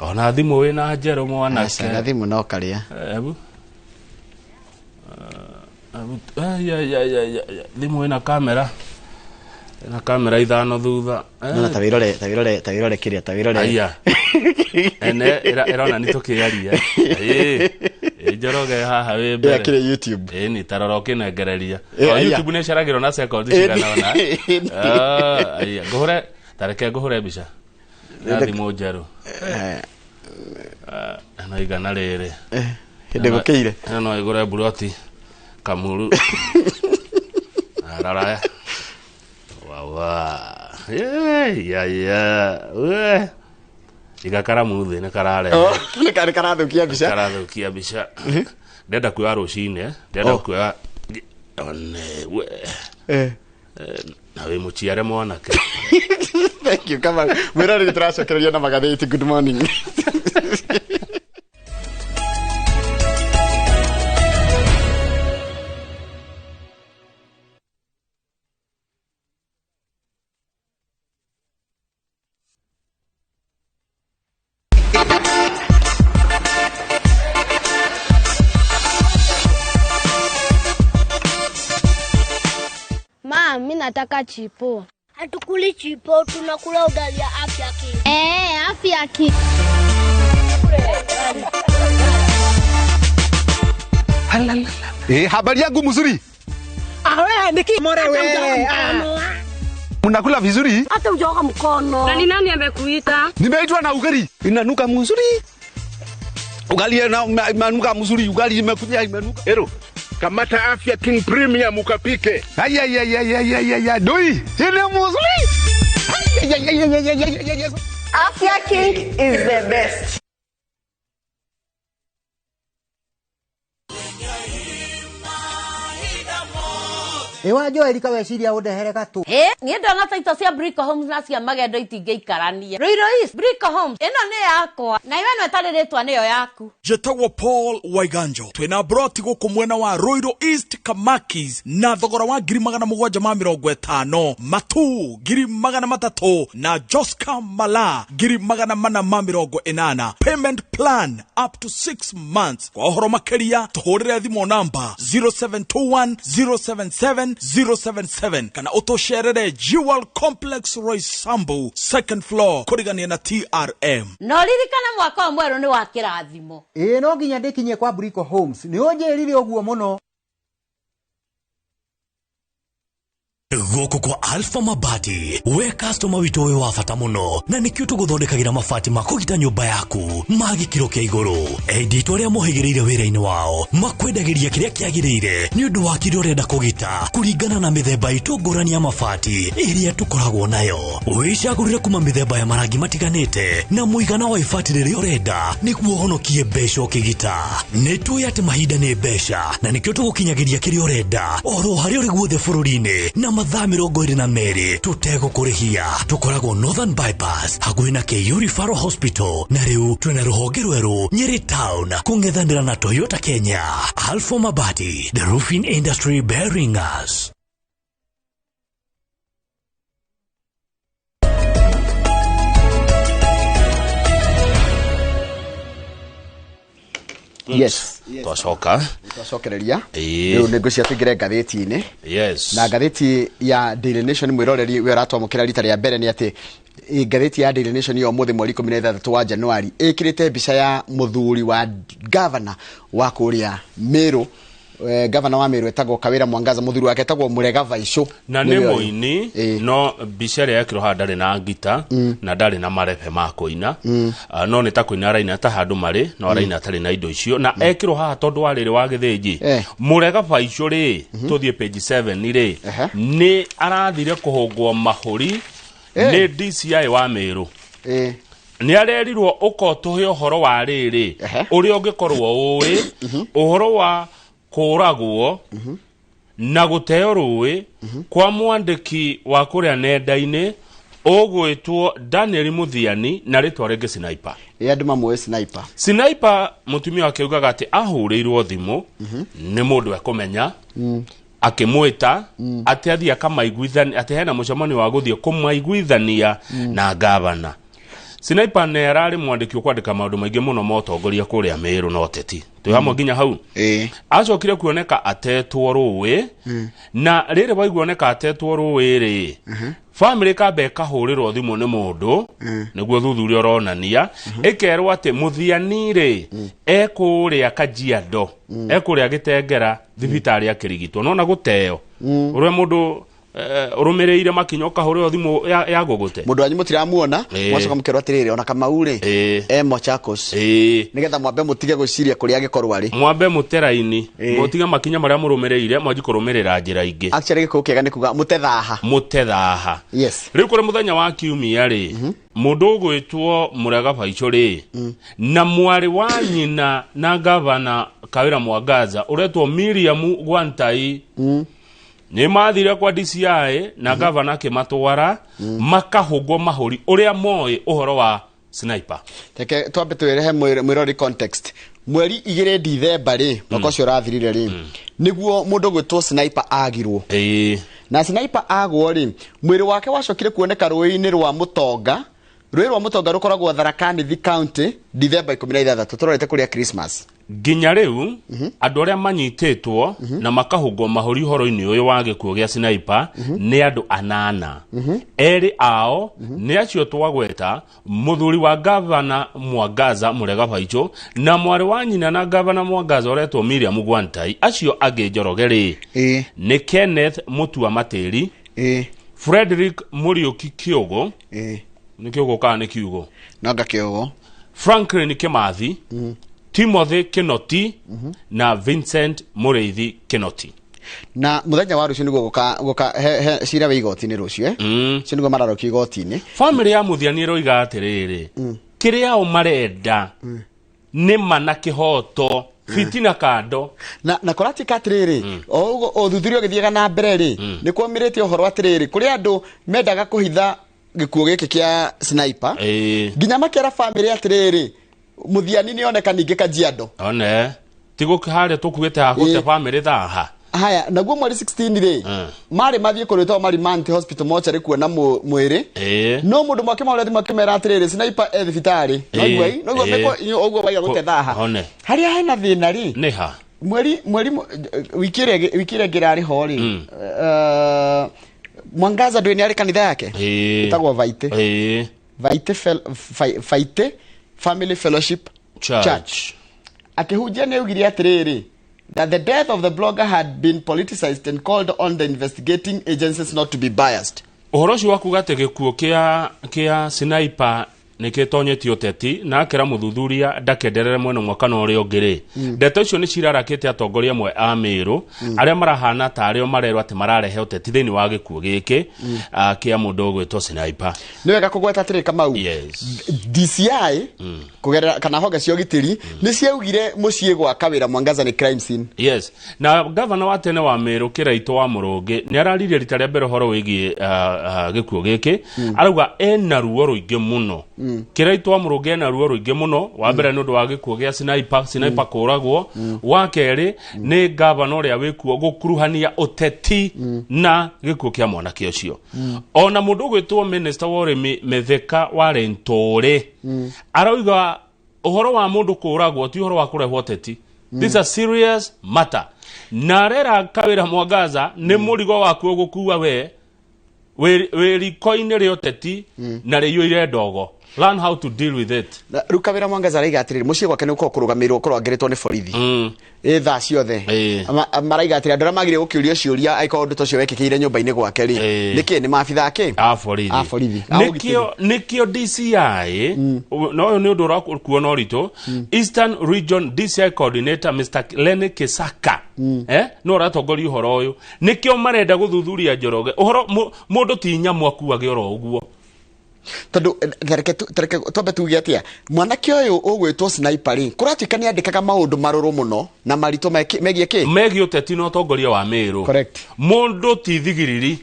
Ona thimũ wĩna njerũ mwanake. Aca thimũ no karĩa. Ebu. Thimũ ĩna kamera. Ĩna kamera ithano thutha. No ta wĩrore ta wĩrore ta wĩrore kĩrĩa ta wĩrore. Aya. Ene ĩrona nĩ tũkĩaria. Njoroge haha wĩ mbere. Ya kĩrĩa YouTube. Ĩ ni tarora ũkĩnengereria. O YouTube nĩ ĩcaragĩrwo na seconds cigana ũna. Aya ngũhũre tareke ngũhũre mbica. Ya thimũ njerũ. No igana rĩrĩ. Hĩndĩ gũkĩire. Ĩno no ĩgũre buroti. Kamuru. Arara. Wawa. Ya. We. Iga karamu thĩ nĩ karare. Nĩ karathukia mbica. Karathukia mbica. Ndenda kuoya rũcinĩ, ndenda kuoya one we. Na wĩ mũciare mwanake. Thank you. Kama mwĩroreri tũracokereria na magathĩti. Good morning. Nataka chipo. Hatukuli chipo, tunakula ugali ya Afya King. Afya King. Habari yangu mzuri. Awe niki more wewe. Mnakula vizuri? Hata hujaoga mkono. Na ni nani amekuita? Nimeitwa na ugali. Inanuka mzuri. Ugali inanuka mzuri, ugali imekuja imenuka. Ero. Kamata Afya King Premium ukapike. Ay doi. Ile mzuri. Ay. Afya King is the best. Ewa Joel kaweciria undehere gatu. Niĩ ndona taito cia Brico Homes na cia magendo itingĩikarania. Ruiru East Brico Homes ĩno nĩ yakwa na iwe ĩno ĩtarĩ rĩtwa nĩyo yaku. Njĩtagwo Paul Waiganjo. Twĩna broti gũkũ mwena wa Ruiru East Kamakis na thogora wa 750,000, Matu 300,000 na Joska Mala 480,000. Payment plan up to 6 months. Kwa ũhoro makĩria tũhũrĩre thimũ namba 0721 077 077 kana ũtũcerere Jewel Complex Roysambu second floor kũrigania na TRM. No ririkana mwaka wa mwerũ nĩ wa kĩrathimo. Ĩĩ no nginya ndĩkinyie kwa Brico Homes. Nĩ ũnjĩrire ũguo mũno. Gũkũ kwa Alpha Mabati we customer witũ wĩ wa bata mũno na nĩkĩo tũgũthondekagĩra mabati ma kũgita nyũmba yaku ma gĩkĩro kĩa igũrũ. Endia itũ arĩa mohĩgĩrĩire wĩra-inĩ wao makwendagĩria kĩrĩa kĩagĩrĩire nĩ ũndũ wa kĩrĩa ũrenda kũgita kũringana na mĩthemba itũ ngũrani ya mabati ĩrĩa tũkoragwo nayo. Wĩcagũrĩre kuma mĩthemba ya marangi matiganĩte na mũigana wa ibati rĩrĩa ũrenda nĩguo ũhonokie mbeca ũkĩgita. Nĩ tũĩ atĩ mahinda nĩ mbeca na nĩkĩo tũgũkinyagĩria kĩrĩa ũrenda oro harĩa ũrĩ guothe bũrũri-inĩ na Mathaa 22 tũtegũkũrĩhia. Tũkoragwo Northern Bypass hakuhĩ na KU Referral Hospital, na rĩu twĩna rũhonge rwerũ Nyeri Town kũng'ethanĩra na Toyota Kenya. Alpha Mabati, the roofing industry bearing us. Yes. Twacoka. Twacokereria. Rĩu nĩ ngwĩciria tũingĩre ngathĩti-inĩ. Yes. Na ngathĩti ya Daily Nation mwĩroreri we ũratwamũkĩra rita rĩa mbere nĩ atĩ ngathĩti ya Daily Nation ya ũmũthĩ mweri 16 wa Januari ĩkĩrĩte mbica ya mũthuri wa gavana wa kũrĩa Meru. Gavana wa Meru etagwo Kawira Mwangaza, mũthuri wake etagwo Murega Vaicũ na nĩ mũini. No mbica ĩrĩa yekĩrwo haha ndarĩ na ngita na ndarĩ na marebe ma kũina. No nĩ ta kũina araina ta handũ marĩ no araina atarĩ na indo icio na ekĩrwo haha tondũ wa rĩrĩ wa gĩthĩnji. Murega Vaicũ rĩ, tũthiĩ page 7 rĩ, nĩ arathire kũhũngwo mahũri nĩ DCI wa Meru. Nĩ arerirwo ũkotũhe ũhoro wa rĩrĩ ũrĩa ũngĩkorwo ũĩ ũhoro wa kũragwo na gũteo rũĩ kwa mwandĩki wa kũrĩa nenda-inĩ ũgwĩtwo Daniel Muthiani na rĩtwa rĩngĩ Sniper. Andũ mamũĩ Sniper. Sniper mũtumia wake augaga atĩ ahũrĩirwo thimũ nĩ mũndũ ekũmenya akĩmwĩta atĩ athiĩ akamaiguithania, atĩ hena mũcemanio wa gũthiĩ kũmaiguithania na gavana. Sniper nĩ ararĩ mwandĩki ũkwandĩka maũndũ maingĩ mũno ma ũtongoria kũrĩa Meru na ũteti. Twĩ hamwe nginya hau. Acokire kuoneka atetwo rũĩ na rĩrĩ waiguoneka atetwo rũĩ rĩ, family kambe ĩkahũrĩrwo thimũ nĩ mũndũ nĩguo thuthuria ũronania, ĩkerwo atĩ Muthiani rĩ ekũrĩa Kajiado, ekũrĩa Gĩtengera thibitarĩ akĩrigitwo. Nona gũteo ũrĩa mũndũ ũrũmĩrĩire makinya ũkahũrĩrwo thimũ ya gũgũte. Mũndũ wanyu mũtiramuona, mwacoka mũkerwo atĩrĩrĩ ona Kamau rĩ e Machakos, nĩgetha mwambe mũtige gwĩciria kũrĩa angĩkorwo arĩ. Mwambe mũteraini, mũtige makinya marĩa mũrũmĩrĩire mwanji kũrũmĩrĩra njĩra ingĩ. Actually gĩkũyũ kĩega nĩ kuga mũtethaha. Mũtethaha. Yes. Rĩu kũrĩ mũthenya wa kiumia rĩ, mũndũ ũgwĩtwo Murega Vaicũ rĩ na mwarĩ wa nyina na gavana Kawira Mwangaza ũretwo Miriam Gwantai nĩ mathire kwa DCI na gavana akĩmatwara makahũngwo mahũri ũrĩa moĩ ũhoro wa Sniper. Reke twambe twĩrehe mwĩrori context. Mweri 2 Dithemba rĩ, mwaka ũcio ũrathirire rĩ, nĩguo mũndũ ũgwĩtwo Sniper agirwo. Na Sniper agwo rĩ, mwĩrĩ wake wacokire kuoneka rũĩ-inĩ rwa Mũtonga. Rũĩ rwa Mũtonga rũkoragwo Tharaka Nithi County Dithemba 16, tũrorete kũrĩa Christmas. Nginya rĩu andũ arĩa manyitĩtwo na makahũngwo mahũri ũhoro-inĩ ũyũ wa gĩkuũ gĩa Sniper nĩ andũ 8. Erĩ ao nĩ acio twagweta, mũthuri wa gavana Mwangaza Murega Vaicũ na mwarĩ wa nyina na gavana Mwangaza ũretwo Miriam Gwantai. Acio angĩ Njoroge rĩ nĩ Kenneth Mutua Matĩri, Frederick Mũriũki Kĩũgũ, nĩ Kĩũgũ kana nĩ Kiugo? Nanga Kĩũgũ. Franklin Kĩmathi, Timothy Kinoti na Vincent Mũrĩithi Kinoti. Na mũthenya wa rũciũ nĩguo gũka cira wa igoti-inĩ rũciũ, ũcio nĩguo mararokio igoti-inĩ. Family ya Muthiani ĩroiga atĩrĩrĩ, kĩrĩa o marenda nĩ ma na kĩhoto, fitina kando. Na kũratuĩka atĩrĩrĩ, o ũthuthuria ũgĩthiaga na mbere rĩ, nĩ kuoimĩrĩte ũhoro atĩrĩrĩ, kũrĩ andũ mendaga kũhitha gĩkuũ gĩkĩ kĩa Sniper, nginya makera family atĩrĩrĩ, Muthiani nĩ oneka ningĩ Kajiado. One, tigo harĩa tũkuĩte haha gũte family thaha. Haya, naguo mweri 16 rĩ, marĩ mathiĩ kũrĩtwo Marimanti Hospital mortuary kuona mwĩrĩ. No mũndũ mwake mahũrĩra thimũ akĩmera atĩrĩrĩ, Sniper e thibitarĩ. Noigua ũguo waiga gũte thaha. Harĩa hena thĩna rĩ, nĩ ha? Mweri wiki ĩrĩa ĩngĩ ĩrarĩ ho rĩ, Mwangaza ndũĩ nĩ arĩ kanitha yake? Ĩtagwo Vaite. Vaite Family Fellowship Church. Akĩhunjia nĩ augire atĩrĩrĩ, that the death of the blogger had been politicized and called on the investigating agencies not to be biased. Ũhoro ũcio wa kuga atĩ gĩkuũ kĩa Sniper Nĩkĩtonyetio ũteti na akĩra mũthuthuria ndakenderere mwena ũmwe kana ũrĩa ũngĩ rĩ, ndeto icio nĩ cirarakĩte atongoria amwe a Mĩrũ arĩa marahana ta arĩo marerwo atĩ mararehe ũteti thĩinĩ wa gĩkuũ gĩkĩ kĩa mũndũ ũgwĩtwo Sniper. Nĩ wega kũgweta atĩrĩ, Kamau, DCI kũgerera kana honge cia ũgitĩri nĩ ciaugire mũciĩ gwa Kawĩra Mwangaza nĩ crime scene. Yes, na gavana wa tene wa Meru Kiraito wa Mũrũngĩ nĩ araririe rita rĩa mbere ũhoro wĩgiĩ gĩkuũ gĩkĩ. Arauga ena ruo rũingĩ mũno. Kiraito wa Mũrũngĩ ena ruo rũingĩ mũno, wa mbere nĩ ũndũ wa gĩkuũ gĩa Sniper, Sniper kũragwo, wa kerĩ nĩ gavana ũrĩa wĩkuo gũkuruhania ũteti na gĩkuũ kĩa mwanake ũcio. Ona mũndũ ũgwĩtwo minister wa ũrĩmi Mithika wa Linturi arauga ũhoro wa mũndũ kũragwo ti ũhoro wa kũrehwo ũteti. This is a serious matter, na arera Kawĩra Mwangaza nĩ mũrigo waku ũgũkua we wĩ riko-inĩ rĩa ũteti na rĩiyũire ndogo. Learn how to deal with it. Na rĩu Kawĩra Mwangaza araiga atĩrĩrĩ, mũciĩ gwake nĩ gũkorwo kũrũgamĩrĩrwo kũrangĩrĩtwo nĩ borithi ĩ thaa ciothe. Maraiga atĩrĩ, andũ arĩa magĩrĩire gũkĩũrio ciũria angĩkorwo ũndũ ta ũcio wekĩkĩire nyũmba-inĩ gwake rĩ, nĩkĩ nĩ maabitha akĩ a borithi. A borithi, a ũgitĩri. Nĩkĩo DCI, na ũyũ nĩ ũndũ ũrakuona ũritũ. Eastern Region DCI coordinator Mr. Lenny Kisaka no ũratongoria ũhoro ũyũ. Nĩkĩo marenda gũthuthuria Njoroge ũhoro mũndũ ti nyamũ akuage oro ũguo. Tondũ tareke twambe tuge atĩa, mwanake ũyũ ũgwĩtwo Sniper rĩ, kũratuĩka nĩ andĩkaga maũndũ marũrũ mũno na maritũ megiĩ kĩ? Megiĩ ũteti na ũtongoria wa Meru. Correct. Mũndũ ti thigiriri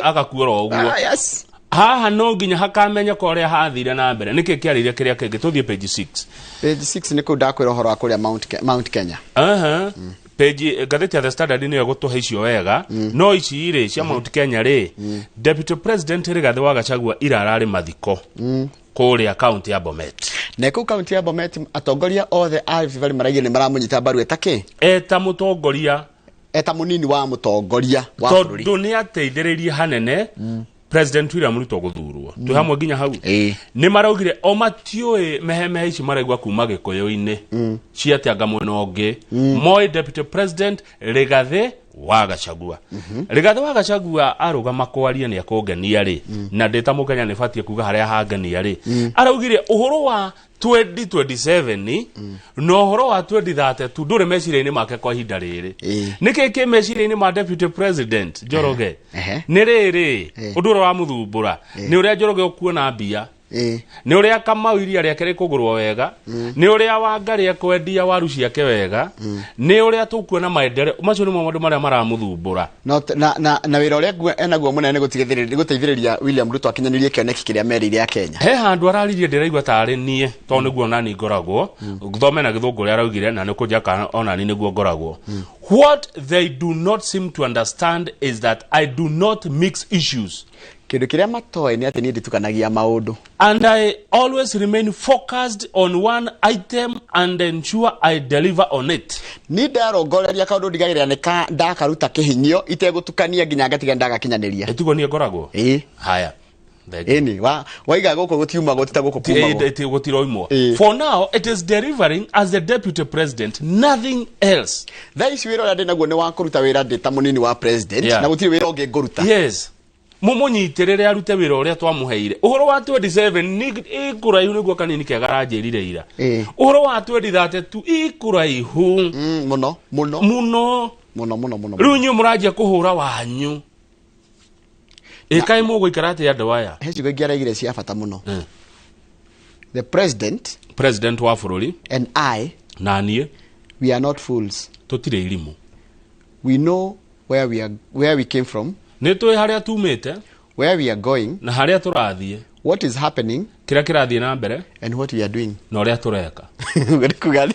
agakua oro ũguo. Ah, yes. Haha no nginya hakamenyeka ũrĩa hathire na mbere, nĩkĩ kĩarĩire kĩrĩa kĩngĩ. Tũthiĩ page 6. Page 6 nĩ kũu ndakwĩra ũhoro wa kũrĩa Mount Kenya. Aha. Page ngathĩti ya The Standard nĩyo ĩgũtũhe icio wega, no ici rĩ cia Mount Kenya rĩ, Deputy President Rigathĩ wa Gachagua ira ararĩ mathiko kũrĩa kaunti ya Bomet. Na kũu kaunti ya Bomet atongoria othe a Rift Valley maraigire nĩ maramũnyita mbaru eta kĩ? Eta mũtongoria. Eta mũnini wa mũtongoria wa bũrũri. Tondũ nĩ ateithĩrĩirie hanene President William Ruto gũthurwo. Twĩ hamwe nginya hau. Nĩ maraugire o matiũĩ mehemehe ici maraigua kuma gĩkũyũ-inĩ ciatĩanga mwena ũngĩ. Moi Deputy President Rigathĩ wa Gachagua. Rigathĩ wa Gachagua arũgama kwaria nĩ akũngenia rĩ, na ndĩ ta mũkenya nĩ batiĩ kuga harĩa hangenia rĩ. Araugire ũhoro wa 2027 na ũhoro wa 2032 ndũrĩ meciria-inĩ make kwa ihinda rĩrĩ. Nĩkĩ kĩ meciria-inĩ ma Deputy President Njoroge? Nĩ rĩrĩ ũndũ ũrĩa wamũthumbũra nĩ ũrĩa Njoroge ũkuona mbia, nĩ ũrĩa Kamau iria rĩake rĩkũgũrwo wega, nĩ ũrĩa Wangari ekwendia waru ciake wega, nĩ ũrĩa tũkuona maendeleo. Macio nĩmo maũndũ marĩa maramũthumbũra. No, na wĩra ũrĩa enaguo mũnene nĩ gũtigĩrĩria, nĩ gũteithĩrĩria William Ruto akinyanĩrie kĩoneki kĩrĩa merĩire a Kenya. He handũ araririe ndĩraigua tarĩ niĩ, tondũ nĩguo onani ngoragwo thome na gĩthũngũ ũrĩa araugire, na nĩ kũnjaka onani nĩguo ngoragwo. What they do not seem to understand is that I do not mix issues. Kĩndũ kĩrĩa matoĩ nĩ atĩ niĩ nditukanagia maũndũ. And I always remain focused on one item and ensure I deliver on it. Ni ndarongoreria kaũndũ ndigagĩrĩra nĩ ndakaruta kĩhinyio itegũtukania nginya ngatiga ndagakinyanĩria. Ĩtiguo niĩ ngoragwo? Ĩĩ. Haya. Ĩni, waiga gũkũ gũtiumagwo, ti ta gũkũ kumagwo. Gũtiroimwo. For now, it is delivering as the deputy president, nothing else. Thaa ici wĩra ũrĩa ndĩ naguo nĩ wa kũruta wĩra ndĩ ta mũnini wa president, na gũtirĩ wĩra ũngĩ ngũruta. Yes. Mũmũnyitĩrĩre arute wĩra ũrĩa twamũheire. Ũhoro wa 27 nĩ ĩkũraihu, nĩguo kanini kega aranjĩrire ira. Ũhoro wa 2032 ĩkũraihu. Mũno, mũno. Mũno. Mũno, mũno, mũno. Rĩu inyuĩ mũranjia kũhũra wanyu. Ĩkaĩ mũgũikara atĩa andũ aya? He ciugo ingĩ araigire cia bata mũno. The president, President wa bũrũri, and I, na niĩ, we are not fools. Tũtirĩ irimũ. We know where we are, where we came from. Nĩ tũĩ harĩa tumĩte, where we are going, na harĩa tũrathiĩ, what is happening, kĩrĩa kĩrathiĩ na mbere, and what we are doing, na ũrĩa tũreka. Nĩ kuga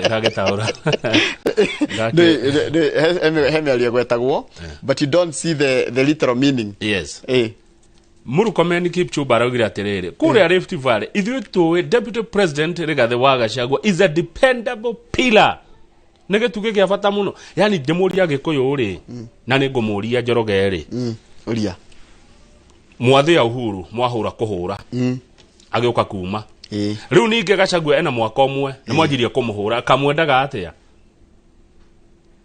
Ndagĩtaũra. He mĩario ĩgwetagwo, but you don't see the literal meaning. Yes. Murkomen Kipchumba araugire atĩrĩrĩ, kũrĩa Rift Valley ithuĩ tũĩ Deputy President Rigathĩ wa Gachagua is a dependable pillar, nĩ gĩtugĩ kĩa bata mũno. Yani ndĩmũria Gĩkũyũ rĩ, na nĩ ngũmũria Njoroge rĩ, Ũria. Mwathĩ ya Uhuru mwahũra kũhũra agĩũka kuma rĩu ningĩ Gachagua ena mwaka ũmwe nĩ mwanjirie kũmũhũra, kamwendaga atĩa?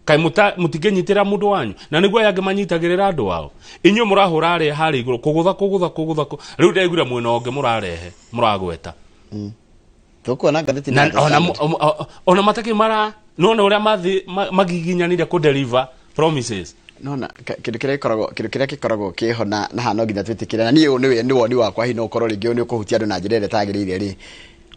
Kaĩ mũtingĩnyitĩra mũndũ wanyu na nĩguo aya angĩ manyitagĩrĩra andũ ao. Inyuĩ mũrahũra arĩa harĩa igũrũ kũgũtha kũgũtha kũgũtha. Rĩu ndaiguire mwena ũngĩ mũrarehe mũragweta. Tũkuona ngathĩti Na ona matakĩ mara nona ũrĩa magiginyanire kũ deliver promises. Nona kĩndũ kĩrĩa gĩkoragwo kĩndũ kĩrĩa gĩkoragwo kĩho na haha no nginya twĩtĩkĩre na niĩ ũyũ nĩwe nĩ woni wakwa hihi no ũkorwo rĩngĩ nĩ ũkũhutia andũ na njĩra ĩrĩa ĩtagĩrĩire rĩ,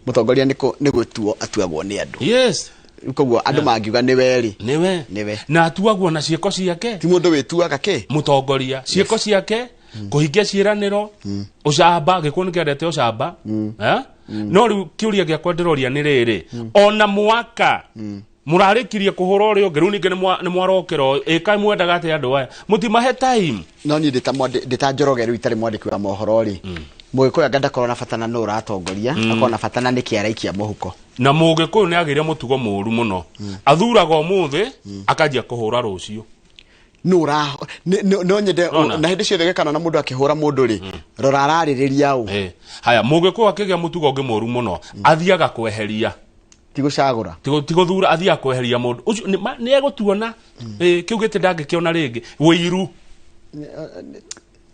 mũtongoria nĩ gũtuo atuagwo nĩ andũ. Yes. Koguo andũ mangiuga nĩwe rĩ, nĩwe nĩwe na atuagwo na ciĩko ciake. Ti mũndũ wĩtuaga kĩ mũtongoria, ciĩko ciake, kũhingia ciĩranĩro, ũcamba. Gĩkũyũ nĩ kĩendete ũcamba. No rĩu kĩũria gĩakwa ndĩroria nĩ rĩrĩ, ona mwaka mũrarĩkirie kũhũra ũrĩa ũngĩ, rĩu ningĩ nĩ mwarokera ũyũ. Ĩka mwendaga atĩa andũ aya mũtimahe time. No niĩ ndĩ ta Njoroge rĩu itarĩ mwandĩki wa mohoro rĩ, Mũgĩkũyũ anga ndakorwo na bata na nũ ũratongoria, akorwo na bata na nĩkĩ araikia mũhuko. Na Mũgĩkũyũ nĩ agĩire mũtugo mũũru mũno, athuraga ũmũthĩ akanjia kũhũra rũciũ. No nyende na hĩndĩ ciothe gĩkana na mũndũ akĩhũra mũndũ rĩ, rora ararĩrĩria ũ. Haya, Mũgĩkũyũ akĩgĩa mũtugo ũngĩ mũũru mũno, athiaga kweheria, ti gũcagũra, ti gũthura, athiaga kweheria mũndũ ũcio nĩ egũtuona kĩu gĩtĩ ndangĩkĩona rĩngĩ. Wĩiru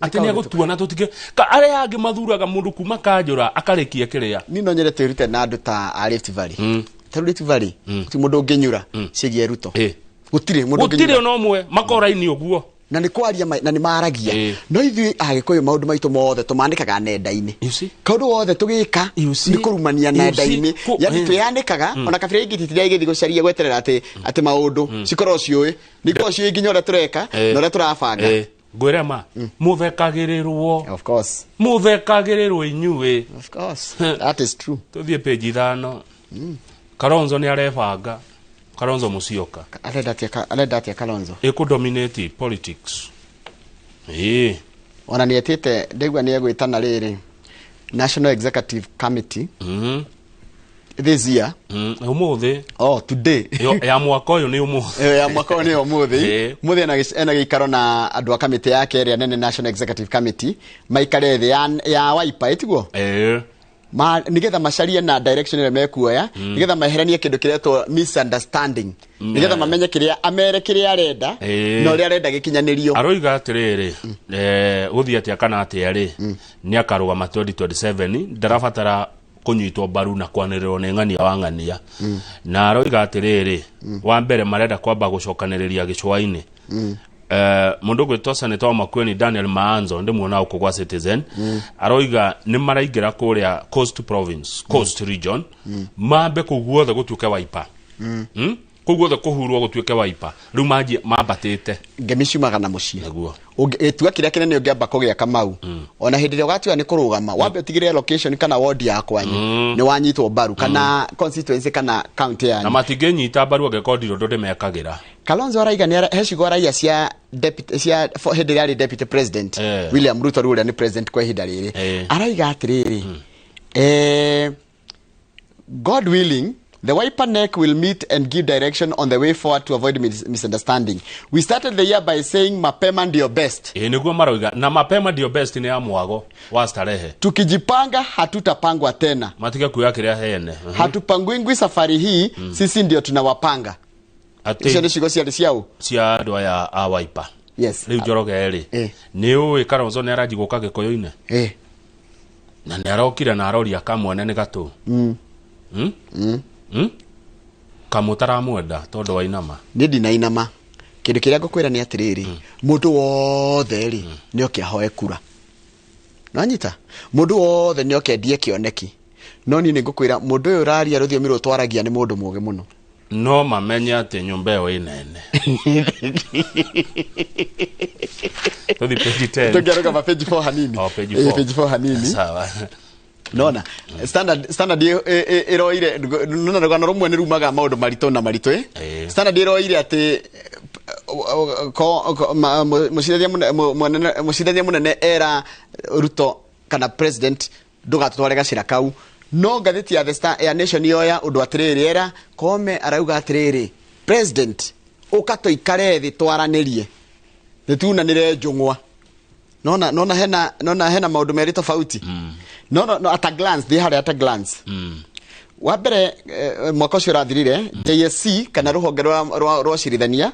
atĩ nĩ egũtuona tũtige arĩa angĩ mathuraga mũndũ kuma kanjũra akarĩkia kĩrĩa. Niĩ no nyende twĩrute na andũ ta a Rift Valley. Ta rĩu Rift Valley ti mũndũ ũngĩnyura ciĩgiĩ Ruto. Gũtirĩ mũndũ gũtirĩ ona ũmwe makoraini ũguo. Na nĩ kwaria na nĩ maragia. No ithuĩ Agĩkũyũ maũndũ maitũ mothe tũmandĩkaga nenda-inĩ. Kaũndũ wothe tũgĩka nĩ kũrumania nenda-inĩ. Yani twĩyanĩkaga ona kabira ingĩ titiria igĩthiĩ gũcaria gweterera atĩ maũndũ cikorwo ciũĩ. Nĩ ikorwo ciũĩ nginya ũrĩa tũreka na ũrĩa tũrabanga. Ngwĩre ma mũthekagĩrĩrwo. Of course. Mũthekagĩrĩrwo inyuĩ. Of course. That is true. Tũthiĩ page 5. Kalonzo nĩ arebanga. Kalonzo Musyoka. Arenda atĩa Kalonzo? Ĩkũ-dominate politics. Ona nĩ etĩte ndaigua nĩ egwĩtana rĩrĩ National Executive Committee. This year. Ũmũthĩ. Oh, today. Ya mwaka ũyũ nĩ ũmũthĩ. Ya mwaka ũyũ nĩ ũmũthĩ. Mũthĩ ena gĩikaro na andũ a kamĩtĩ yake ĩrĩa nene National Executive Committee maikare thĩ ya Wiper ĩtiguo? Nĩgetha macarie na direction ĩrĩa mekuoya, nĩgetha meheranie kĩndũ kĩretwo misunderstanding, nĩgetha mamenye kĩrĩa amere kĩrĩa arenda na ũrĩa arenda gĩkinyanĩrio. Aroiga atĩrĩrĩ, gũthiĩ atĩa kana atĩa rĩ, nĩ akarũgama 2027, ndarabatara kũnyitwo mbaru na kwanĩrĩrwo nĩ ng'ania wa ng'ania. Na aroiga atĩrĩrĩ, wa mbere marenda kwamba gũcokanĩrĩria gĩcũa-inĩ. Mũndũ gwĩtwo Senator wa Makueni Daniel Maanzo ndĩmuona gũkũ gwa Citizen, aroiga nĩ maraingĩra kũrĩa Coast Province, Coast Region, mambe kũu guothe gũtuĩke Wiper. Kũu guothe kũhurwo gũtuĩke Wiper. Rĩu manjie mambatĩte. Ngemi ciumaga na mũciĩ. Gĩtua kĩrĩa kĩnene ũngĩamba kũgĩa Kamau, ona hĩndĩ ĩrĩa ũgatua nĩ kũrũgama, wambe ũtigĩrĩre location kana ward ya kwanyu nĩ wanyitwo mbaru kana constituency kana county yanyu. Na matingĩnyita mbaru angĩkorwo ndirĩ ũndũ ndĩmekagĩra. Kalonzo araiga nĩ he ciugo araiya cia deputy cia hĩndĩ ĩrĩa arĩ deputy president William Ruto rĩu ũrĩa nĩ president kwa ihinda rĩrĩ. Araiga atĩrĩrĩ, God willing, the Wiper neck will meet and give direction on the way forward to avoid misunderstanding. We started the year by saying mapema ndio best. Nĩguo maroiga na mapema ndio best nĩ ya mwago wa starehe. Tukijipanga hatutapangwa tena. Matige kuya kĩrĩa hene. Hatupangwingwi safari hii, sisi ndio tunawapanga. Icio nĩ ciugo ciarĩ ciao? Cia andũ aya a Wiper. Yes. Rĩu Njoroge rĩ, nĩ ũĩ Kalonzo nĩ aranji gũka Gĩkũyũ-inĩ? Na nĩ arokire na aroria kamwene nĩ gatũ. Kamũtaramwenda tondũ wa inama. Niĩ ndinainama. Kĩndũ kĩrĩa ngũkwĩra nĩ atĩrĩrĩ, mũndũ wothe rĩ nĩ oke ahoe kura. Nĩwanyita? Mũndũ wothe nĩ oke endie kĩoneki. No niĩ nĩ ngũkwĩra mũndũ ũyũ ũraria rũthiomi rũrũ twaragia nĩ mũndũ mũũgĩ mũno. No mamenye atĩ nyũmba ĩyo ĩ nene. Tũthiĩ page 10. Tũngĩarũgama page 4 hanini. Oh, page 4. Page 4 hanini. Sawa. Nona standard ĩroire nona rũgano rũmwe nĩ rumaga maũndũ maritũ na maritũ. Standard ĩroire atĩ mũcirithania mũnene era Ruto kana president ndũgatũtware gacĩra kau. No ngathĩti ya The Star ya Nation yoya ũndũ atĩrĩrĩ, era Koome arauga atĩrĩrĩ, president ũka tũikare thĩ twaranĩrie nĩ tunanĩre njũng'wa. Nona hena maũndũ merĩ tofauti. No at a glance, they had at a glance. Wa mbere mwaka ũcio ũrathirire JSC kana rũhonge rwa ũcirithania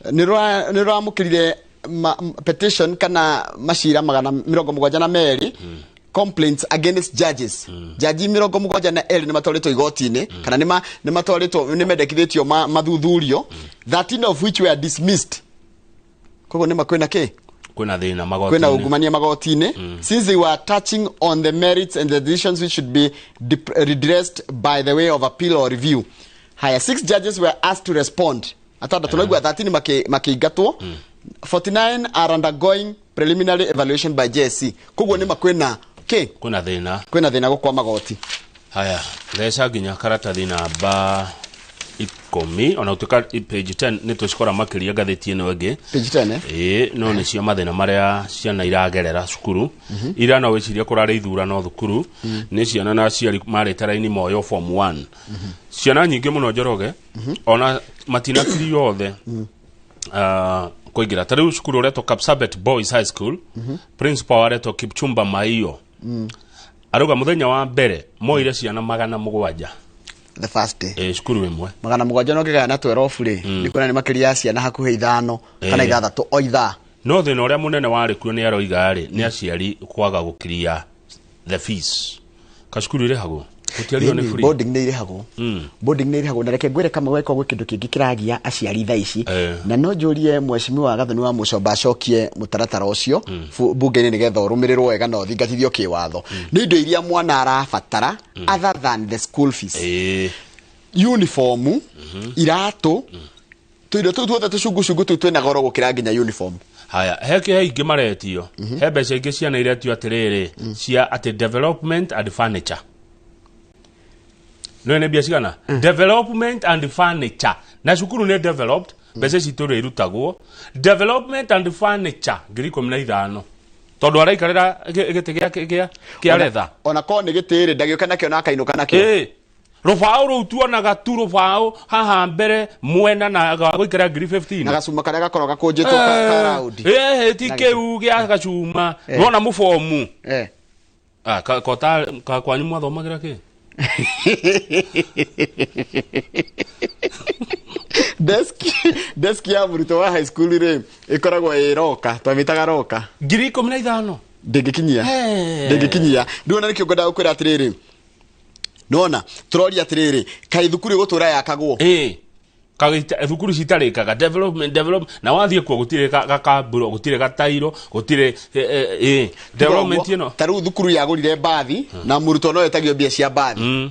nĩ rũramũkĩrire petition kana macira 772 complaints against judges. Jaji 72 nĩ matwarĩtwo igoti-inĩ kana nĩ matwarĩtwo nĩ mendekithĩtio mathuthurio, 13 of which were dismissed. Koguo nĩ makwĩna kĩ? Kwĩna thĩna magoti-inĩ. Kwĩna ungumania magoti-inĩ. Since they were touching on the merits and the decisions which should be redressed by the way of appeal or review. Haya, 6 judges were asked to respond. Atandatũ naigua 13 makĩingatwo. 49 are undergoing preliminary evaluation by JSC. Koguo nĩ makwĩna kĩ? Kwĩna thĩna. Kwĩna thĩna gũkwa magoti. Haya, theca nginya karatathi namba 10 ona utuka page 10 nĩ tũcikora makĩria ngathĩti ĩno ĩngĩ. Page 10 eh? Ĩĩ, no nĩ cio mathĩna marĩa ciana iragerera cukuru. Ira no wĩcirie kũrarĩ ithurano thukuru, nĩ ciana na aciari marĩte raini moyo form 1. Ciana nyingĩ mũno Njoroge, ona matinakiri othe kũingĩra. Ta rĩu cukuru ũretwo Kapsabet Boys High School, principal aretwo Kipchumba Maiyo. Arauga mũthenya wa mbere moire ciana 700. The first day. Cukuru ĩmwe. 700 no kĩgaya na 12 rĩ, nĩ kuona nĩ makĩria ya ciana hakuhĩ 5 kana 6 o ithaa. No thĩna ũrĩa mũnene warĩ kuo nĩ aroiga rĩ, nĩ aciari kwaga gũkiria the fees. Kacukuru ĩrĩhagwo. Gũtiario nĩ free. Boarding nĩ irĩhagwo. Boarding nĩ irĩhagwo na reke ngwĩre kama gwekwo gwĩ kĩndũ kĩngĩ kĩragia aciari thaa ici. Na no njũrie mheshimiwa Gathoni wa Mũcomba acokie mũtaratara ũcio bunge-inĩ nĩgetha ũrũmĩrĩrwo wega na ũthingatithio kĩwatho. Nĩ indo iria mwana arabatara other than the school fees. Uniform, iratũ, tũindo tũu tuothe tũcungucungu tũu twĩna goro gũkĩra nginya uniform. Haya, he kĩ ingĩ maretio. He mbeca ingĩ ciana iretio atĩrĩrĩ, cia atĩ development and furniture. No nĩ mbia cigana? Development and furniture. Na cukuru nĩ developed, mbeca citũ rĩ irutagwo. Development and furniture 15,000. Tondũ araikarĩra gĩtĩ gĩa retha. Ona korwo nĩ gĩtĩ rĩ, ndagĩũka nakĩo na akainũka nakĩo. Rũbaũ rũu tuonaga tu rũbaũ haha mbere mwena na gũikara 15,000. Na gacuma karĩa gakoragwo gakũnjĩtwo ka raundi. Ti kĩu gĩa gacuma. Nona mũbomu. Kota kwanyu mwathomagĩra kĩ? Desk ya mũrutwo wa high school rĩ ĩkoragwo ĩ roka, twamĩtaga roka. 15,000. Ndĩngĩkinyia. Ndĩngĩkinyia. Ndĩrona nĩkĩo ngwendaga gũkwĩra atĩrĩrĩ. Nona tũroria atĩrĩrĩ, kaĩ thukuru ĩgũtũra yakagwo? Thukuru citarĩkaga development na wathiĩ kuo gũtirĩ gakamburo, gũtirĩ gatairo, gũtirĩ development ĩno. Ta rĩu thukuru yagũrire mbathi na mũrutwo no etagio mbia cia mbathi.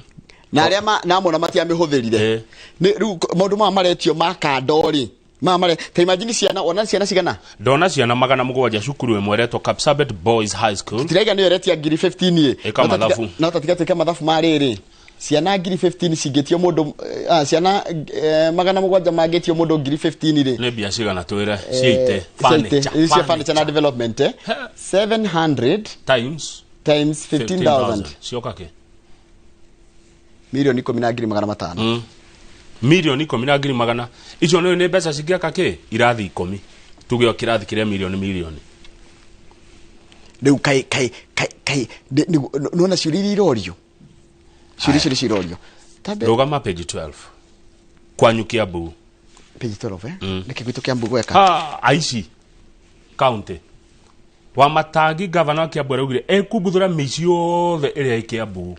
Na arĩa namona matiamĩhũthĩrire. Nĩ rĩu maũndũ maya maretio ma kando rĩ, maya mare ta imagine ciana, ona ciana cigana? Ndona ciana 700 cukuru ĩmwe ĩretwo Kapsabet Boys High School. Tiraiga nĩyo ĩretia 15,000 ĩ. Ĩka mathabu. No tatiga twĩke mathabu ma rĩrĩ. Ciana 15,000 cingĩtio mũndũ, ciana 700 mangĩtio mũndũ 15,000 rĩ. Nĩ mbia cigana twĩre ciaite furniture. Cia furniture na development 700 times 15,000. Cioka kĩ? 10,500,000. 10,500,000. Icio nĩ mbeca cingĩaka kĩ? Irathi 10. Tuge o kĩrathi kĩrĩa milioni. Rĩu kai nĩwona ciũria iria irorio. Ciũria icio nĩ cirorio. Rũgama page 12. Kwanyu Kiambu. Page 12 Nĩkĩ gwitũ Kiambu gweka? Aici county. Wa Matangi governor wa Kiambu araugire ekubuthũra mĩciĩ yothe ĩrĩa ĩ Kiambu.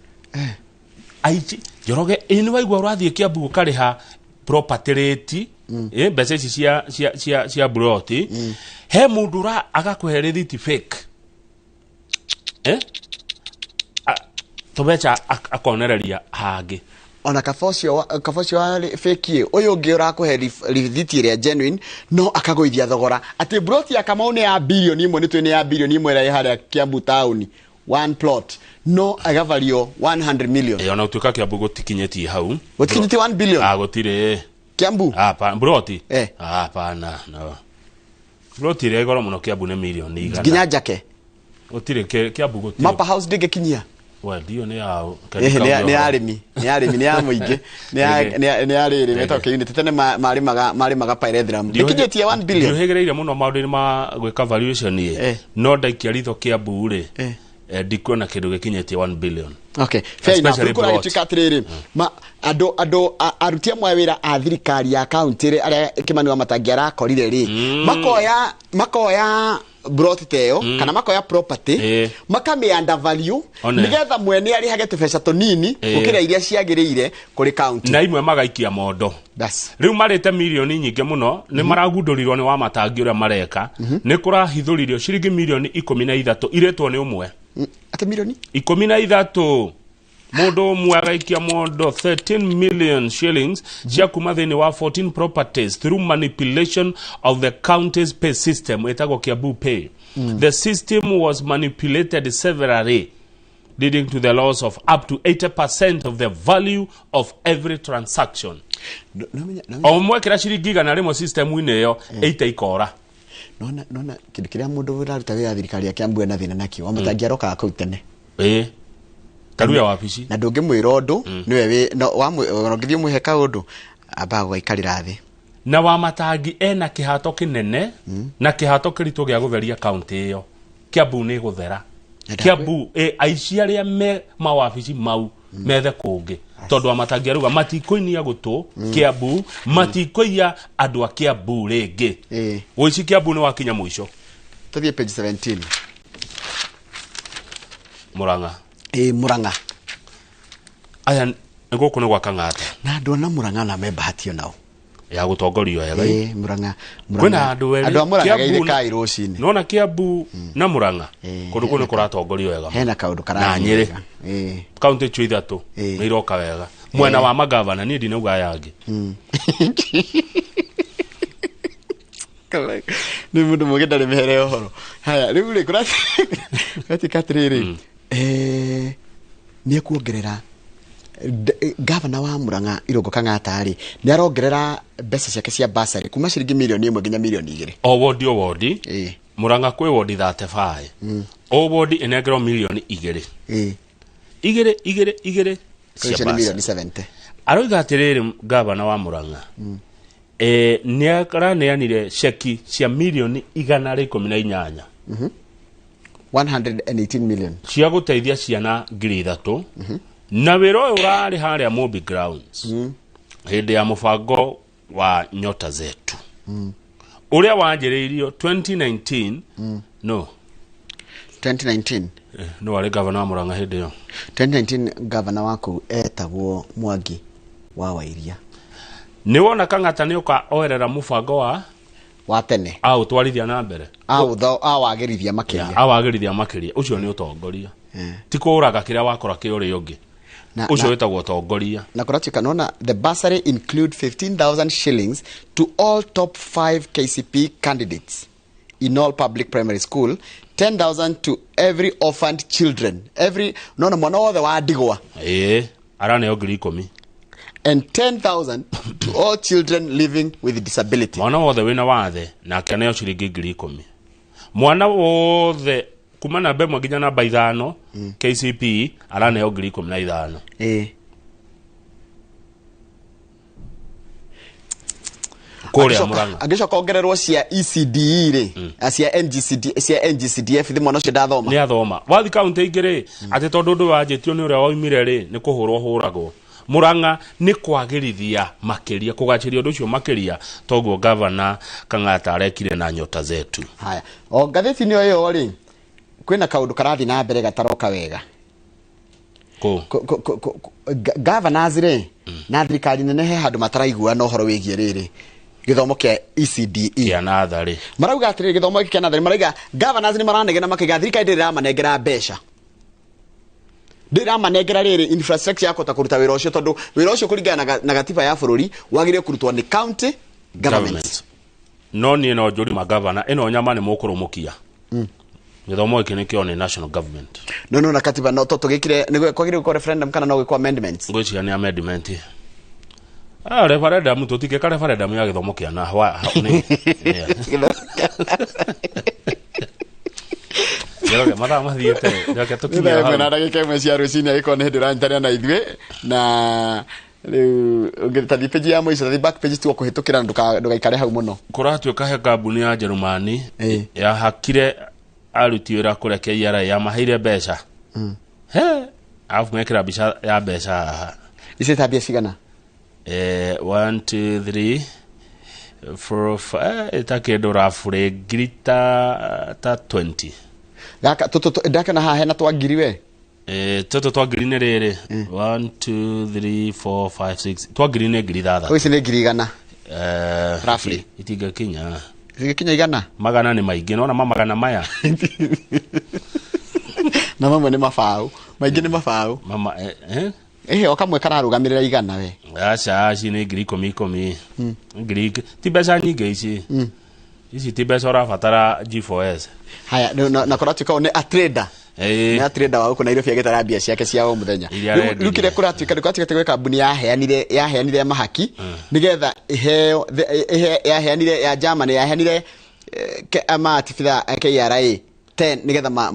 Aici Njoroge, ĩ nĩ waigua ũrathiĩ Kiambu ũkarĩha property rate, mbeca ici cia broti. He mũndũ ũra agakũhe rĩthiti fake. Tũbeca akonereria hangĩ. Ona kaba ũcio wa fake ũyũ ũngĩ ũrakũhe rĩthiti ĩrĩa genuine no akagũithia thogora. Atĩ broti ya Kamau nĩ ya bilioni 1, nĩ twĩ nĩ ya bilioni 1 ĩrĩa ĩ harĩa Kiambu town. One plot no agavario 100 million. Ona utuika Kiambu gũtikinyĩtie hau. Gũtikinyĩtie 1 billion? Gũtirĩ. Kiambu? Hapana, broti. Hapana, no. Broti ĩrĩa ĩ goro mũno Kiambu nĩ milioni 100. Nginya njake. Gũtirĩ Kiambu gũtirĩ. Mapa house ndĩngĩkinyia. Well, ndio nĩ yao. Nĩ arĩmi, nĩ ya mũingĩ, nĩ ya rĩrĩ metagwo kĩunit. Tene marĩmaga pyrethrum. Ndĩkinyĩtie 1 billion. Ndiũhĩgĩrĩire mũno maũndũ-inĩ ma gwĩka valuation ĩ. No ndaikia ritho Kiambu rĩ. Ndikuona kindu gikinyitie 1 billion. Okay, fair enough. Especially Rĩu kũragĩtuĩka atĩrĩrĩ, ma andũ aruti amwe a wĩra a thirikari ya kaunti rĩ, arĩa Kĩmani Wamatangi arakorire rĩ, makoya broti ta ĩyo kana makoya property, makamĩ undervalue One. nĩgetha mwene arĩhage tũbeca tũnini gũkĩra iria ciagĩrĩire kũrĩ kaunti. Na imwe magaikia mondo. Rĩu marĩte mirioni nyingĩ mũno, nĩ maragundũrirwo nĩ Wamatangi ũrĩa mareka, nĩ kũrahithũririo ciringi mirioni 13 iretwo nĩ ũmwe. Atĩ mirioni 13, mũndũ ũmwe agaikia mondo 13 million shillings cia kuma thĩinĩ wa 14 properties through manipulation of the county's pay system ĩtagwo Kiambu Pay. The system was manipulated severally, leading to the loss of up to 80% of the value of every transaction. O mwekĩra ciringi 100 system-inĩ ĩyo, 80 ikora. Nona kĩndũ kĩrĩa mũndũ ũraruta wĩra thirikari ya Kiambu ena thĩna nakĩo, Wamatangi arokaga kũu tene. Taruya wabici. Na ndũngĩmwĩra ũndũ, nĩwe wĩ no ũngĩthiĩ ũmwĩhe kaũndũ, ambaga gũgaikarĩra thĩ. Na Wamatangi ena kĩhato kĩnene na kĩhato kĩritũ gĩa gũtheria kaunti ĩyo. Kiambu nĩ gũthera. Kiambu aici arĩa me mawabici mau methe kũngĩ, tondũ Wamatangi arauga matikũinia gũtũ Kiambu, matikũiya andũ a Kiambu rĩngĩ. Ũici Kiambu nĩ wakinya mũico. Tũthiĩ page 17. Murang'a. Murang'a. Aya nĩ gũkũ nĩ gwa Kang'ata. Na andũ ana Murang'a na me bahati onao. Ya gũtongorio wega. Murang'a. Kwĩna andũ erĩ. Andũ a Murang'a geithĩkai rũcinĩ. Nona Kiambu na Murang'a. Kũndũ kũu nĩ kũratongorio wega. Hena kaũndũ Na karathiĩ Nyĩrĩ. wega. Kaunti icio ithatũ nĩ iroka wega. Mwena wa magavana niĩ ndinauga aya angĩ. Nĩ mũndũ mũgĩ ndarĩ mĩhere ya ũhoro. Haya, rĩu rĩ, kũratuĩka atĩrĩrĩ, nĩ ekuongerera gavana wa Murang'a Irũngũ Kang'ata rĩ, nĩ arongerera mbeca ciake cia bursary kuma ciringi mirioni 1 nginya mirioni 2. O wodi o wodi. Murang'a kwĩ wodi 35. O wodi ĩnengerwo mirioni 2. Igĩrĩ igĩrĩ igĩrĩ cia Icio nĩ mirioni bursary. 70. Aroiga atĩrĩrĩ gavana wa Murang'a, nĩ araneanire ceki cia mirioni 118. 118 million cia gũteithia ciana 3,000. Na wĩra ũyũ ũrarĩ harĩa Mobi Grounds hĩndĩ ya mũbango wa Nyota Zetu ũrĩa wanjĩrĩirio 2019. No 2019 no warĩ gavana wa Murang'a hĩndĩ ĩyo. 2019 gavana waku etagwo Mwangi wa Wairia. Nĩ wona Kang'ata nĩ ũka oerera mũbango wa tene aũtwarithia na mbere, awagĩrithia makĩria, awagĩrithia makĩria. Ũcio nĩ ũtongoria, ti kũũraga kĩrĩa wakora kĩ ũrĩa ũngĩ. Ũcio wĩtagwo ũtongoria. Na kũratuĩka nona the bursary include 15,000 shillings to all top 5 KCP candidates in all public primary school, 10,000 to every orphaned children, every nona mwana wothe wa ndigwa araneo 10,000, and 10,000 to all children living with disability. Mwana wothe wĩna wathe nake aneo ciringi 10,000. Mwana wothe kuma namba 1 nginya namba 5 KCP araneo 15,000. Kũrĩa Murang'a Angĩcoka ongererwo cia ECDE rĩ, cia NGCD, cia NGCDF thĩ mwana ũcio ndathoma. Nĩ athoma. Wathi kaunti ingĩ rĩ, atĩ tondũ ũndũ wanjĩtio nĩ ũrĩa waumire rĩ, nĩ kũhũrwo hũragwo. Murang'a nĩ kwagĩrithia makĩria, kũgacĩria ũndũ ũcio makĩria, toguo gavana Kang'ata arekire na Nyota Zetu. Haya, o ngathĩti-inĩ ĩyo rĩ, kwĩna kaũndũ karathiĩ na mbere gataroka wega. Governors rĩ na thirikari nene he handũ mataraiguana ũhoro wĩgiĩ rĩrĩ gĩthomo kĩa ECDE kĩa natharĩ. Marauga atĩrĩrĩ, gĩthomo gĩkĩ kĩa natharĩ, marauga governors nĩ maranegena makaiga thirikari ndĩrĩ ĩramanengera mbeca, ndĩrĩ ĩramanengera rĩrĩ infrastructure ya kũhota kũruta wĩra ũcio, tondũ wĩra ũcio kũringana na gatiba ya bũrũri wagĩrĩire kũrutwo nĩ county government. No niĩ no njũri magavana ĩno nyama nĩ mũkũrũmũkia. Gĩthomo gĩkĩ nĩkĩo nĩ national government. No na katiba no to tũgĩkire nĩ kwagĩrĩire gwĩkwo referendum kana no gwĩkwo amendments? Ngwĩciria nĩ amendment. Referendum tũtingĩka referendum ya gĩthomo kĩa na nĩ. Njoroge mathaa mathiĩte, reke tũkinye hau. Na ndagĩka ĩmwe cia rũcinĩ agĩkorwo nĩ hĩndĩ ũranyitanĩra na ithuĩ, na rĩu ũngĩtathiĩ page ya mũico, tathiĩ back page tiga kũhĩtũkĩra, ndũgaikare hau mũno. Kũratuĩka he kambuni ya Njerumani yahakire aruti wĩra kũrĩa KRA yamaheire mbeca. He arabu mekĩra mbica ya mbeca haha. Ici ta mbia cigana? 1 2 3 4 5 ta kĩndũ raburĩ ngiri ta 20. Gaka ndakĩona haha hena twa ngiri we. Tũtũ twa ngiri nĩ rĩrĩ 1 2 3 4 5 6 twa ngiri nĩ ngiri 6. Ici nĩ ngiri 100. Roughly itingĩkinya. Itingĩkinya 100. Magana nĩ maingĩ nona ma magana maya. Na mamwe nĩ mabaũ, maingĩ nĩ mabaũ. Mama o kamwe kararũgamĩrĩra 100 we. Aca ici nĩ ngiri 10 10. Ngiri ti mbeca nyingĩ ici. Ici ti mbeca ũrabatara G4S. Haya na kũratuĩka nĩ a trader. Nĩ a trader wa gũkũ Nairobi agĩtara mbia ciake cia o mũthenya. Rĩu kĩrĩa kũratuĩka nĩ kũratuĩka gwĩ kambuni yaheanire mahaki nĩgetha iheo yaheanire ya Germany yaheanire maabithaa KRA 10 nĩgetha ma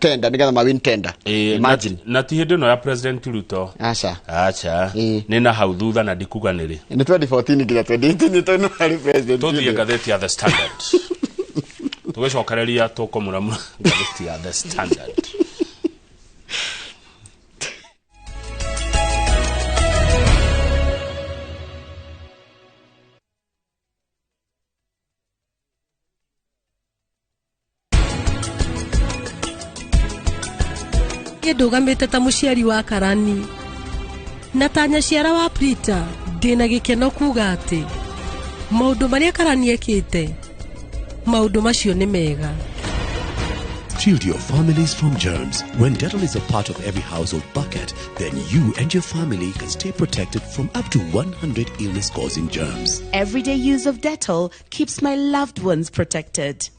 tender nĩgetha ma win tender. Imagine. Na ti hĩndĩ ĩno ya President Ruto. Aca. Aca. Nĩ na hau thutha na ndikuga nĩ rĩ. Nĩ 2014 nginya 2018 tondũ harĩ president. Tũthiĩ ngathĩti ya The Standard. Tũgĩcokereria tũkũmũramũra ngathĩti ya The Standard. Ndũgamĩte ta mũciari wa karani na ta nyaciara wa Prita ndĩna gĩkeno kuga atĩ maũndũ marĩa karani ekĩte maũndũ macio nĩ mega. Shield your families from germs. When Dettol is a part of every household bucket, then you and your family can stay protected from up to 100 illness-causing germs. Everyday use of Dettol keeps my loved ones protected.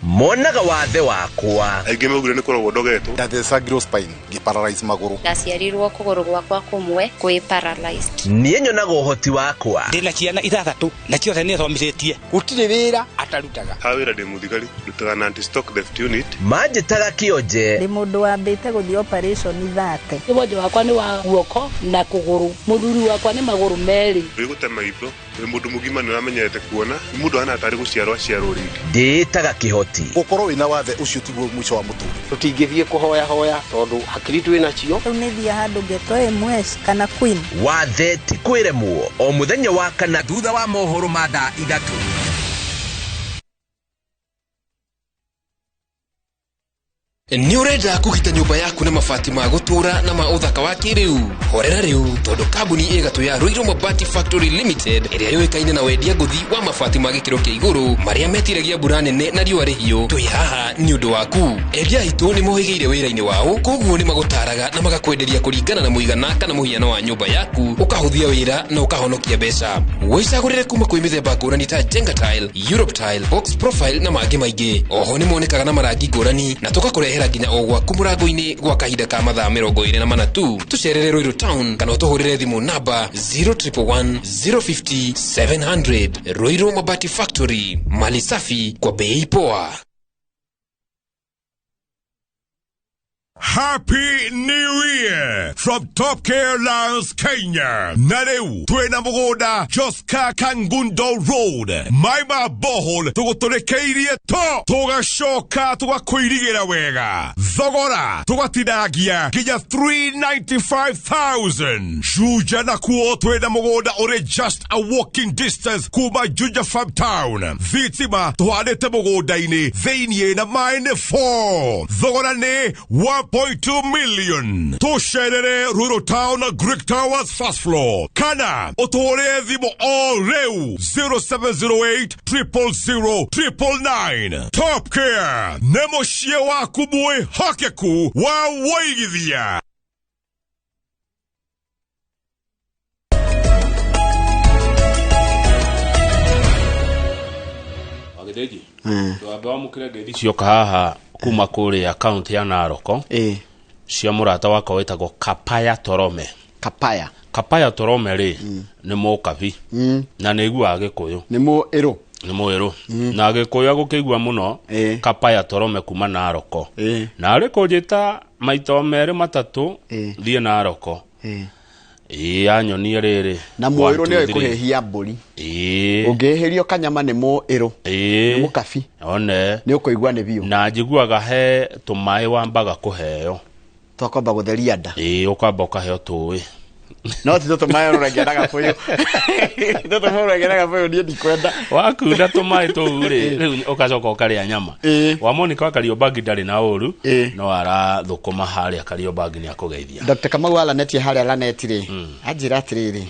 Monaga wathe wakwa aingĩ maugire nĩ kũrogwo ndogetwo ndathecagirwo spine ngĩparalyze magũrũ ndaciarirwo kũgũrũ gwakwa kũmwe kwĩ paralyzed. Niĩ nyonaga ũhoti wakwa ndĩna ciana 6 na ciothe nĩ thomithĩtie gũtirĩ wĩra atarutaga. Ha wĩra ndĩ mũthigari ndutaga na anti stock theft unit. Manjĩtaga kĩonje ndĩ mũndũ wambĩte gũthiĩ operation 30. Wonje wakwa nĩ wa guoko na kũgũrũ, mũthuri wakwa nĩ magũrũ merĩ. Wĩgũte maitho wĩ mũndũ mũgima nĩ ũramenyerete kuona nĩ mũndũ hana tarĩ gũciarwo aciarwo rĩngĩ. Ndĩĩtaga kĩhoti. Gũkorwo wĩna wathe ũcio tiguo mũico wa mũtũrĩre. Tũtingĩthiĩ kũhoya hoya tondũ hakiri twĩ nacio. Rĩu nĩ thiĩ handũ ngetwo MS kana Queen. Wathe ti kwĩremwo o mũthenya wa kana thutha wa mohoro ma thaa 3. Nĩ ũrenda kũgita nyũmba yaku na mabati ma gũtũũra na ma ũthaka wa kĩrĩu? Horera rĩu tondũ kambuni ĩgatũ ya Ruiru Mabati Factory Limited ĩrĩa yũĩkaine na wendia ngũthi wa mabati ma gĩkĩro kĩa igũrũ marĩa metiragia mbura nene na riũa rĩhiũ, twĩ haha nĩ ũndũ waku. Endia aitũ nĩ mohĩgĩire wĩra-inĩ wao, koguo nĩ magũtaraga na magakwenderia kũringana na mũigana kana mũhiano wa nyũmba yaku, ũkahũthia wĩra na ũkahonokia mbeca. Wĩcagũrĩre kuma kwĩ mĩthemba ngũrani ta Jenga Tile, Europe Tile, Box Profile na mangĩ maingĩ. Oho nĩ monekaga na marangi ngũrani na tũgakũrehera nginya o gwaku mũrango-inĩ gwa kahinda ka mathaa 24 tu. Tũcerere Ruiru Town kana ũtũhũrĩre thimũ namba 0111 050 700. Ruiru Mabati Factory, mali safi kwa bei poa. Happy New Year from Top Care Lions Kenya. Nareu twena mũgũnda Joska Kangundo Road. Maima Bohol tũgũtũrĩkĩirie to tũgacoka tũgakũirigĩra wega. Thogora tũgatinangia nginya 395,000. Juja nakuo twena mũgũnda ũrĩ just a walking distance kuma Juja Farm Town. Thitima tũhandĩte mũgũnda-inĩ thĩiniĩ na maĩ nĩ 4. Thogora nĩ 1.2 million. Tũcerere Ruiru Town Greek Towers first floor. Kana ũtũhũrĩre thimũ o rĩu 0708 000 999. Top Care nĩ mũciĩ waku mwĩhokeku wa wũigithia. Wagĩthĩnji twambe wamũkĩre ngeithi cioka haha kuma kũrĩa kaunti ya Narok cia mũrata wakwa wĩtagwo Kapaya Torome. Kapaya Kapaya Torome rĩ nĩ mũkabi na nĩ iguaga Gĩkũyũ. Nĩ mũĩrũ. Nĩ mũĩrũ na Gĩkũyũ agũkĩigua mũno. Kapaya Torome kuma Narok na arĩ kũnjĩta maita merĩ matatũ thiĩ Narok. Ĩĩ, anyonie rĩrĩ. Na mũĩrũ nĩoĩ kũhĩhia mbũri. Ĩĩ. Ũngĩhĩhĩrio kanyama nĩ mũĩrũ. Ĩĩ. Nĩ mũkabi. One. Nĩ ũkũigua nĩ biũ. Na njiguaga he tũmaĩ wambaga kũheo. Twakwamba gũtheria nda. Ĩĩ, ũkamba ũkaheo tũĩ. No ti tũtũ maĩ ũrũragia na gabũyũ. Tũtũ maĩ ũrũragia na gabũyũ niĩ ndikwenda. Wakunda tũmaĩ tũu rĩ, rĩu ũgacoka ũkarĩa nyama. Wa Monica wa Kariobangi ndarĩ na ũru, no arathũkũma harĩa Kariobangi nĩ akũgeithia. Dr. Kamau wa Lanet harĩa Lanet rĩ, anjĩra atĩrĩrĩ,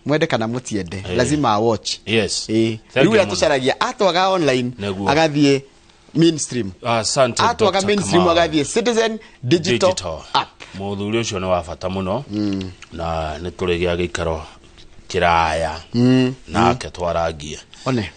mwende kana mũtiende, lazima watch. Yes. Rĩu Thank you ũrĩa mũno. tũcaragia atwaga online Nĩguo. agathiĩ mainstream. Asante Atwaga Dr. mainstream Kamau. agathiĩ Citizen Digital App. Mũthuri ũcio nĩ wa bata mũno na nĩ tũrĩ gĩa gĩikaro kĩraya nake twarangie. One.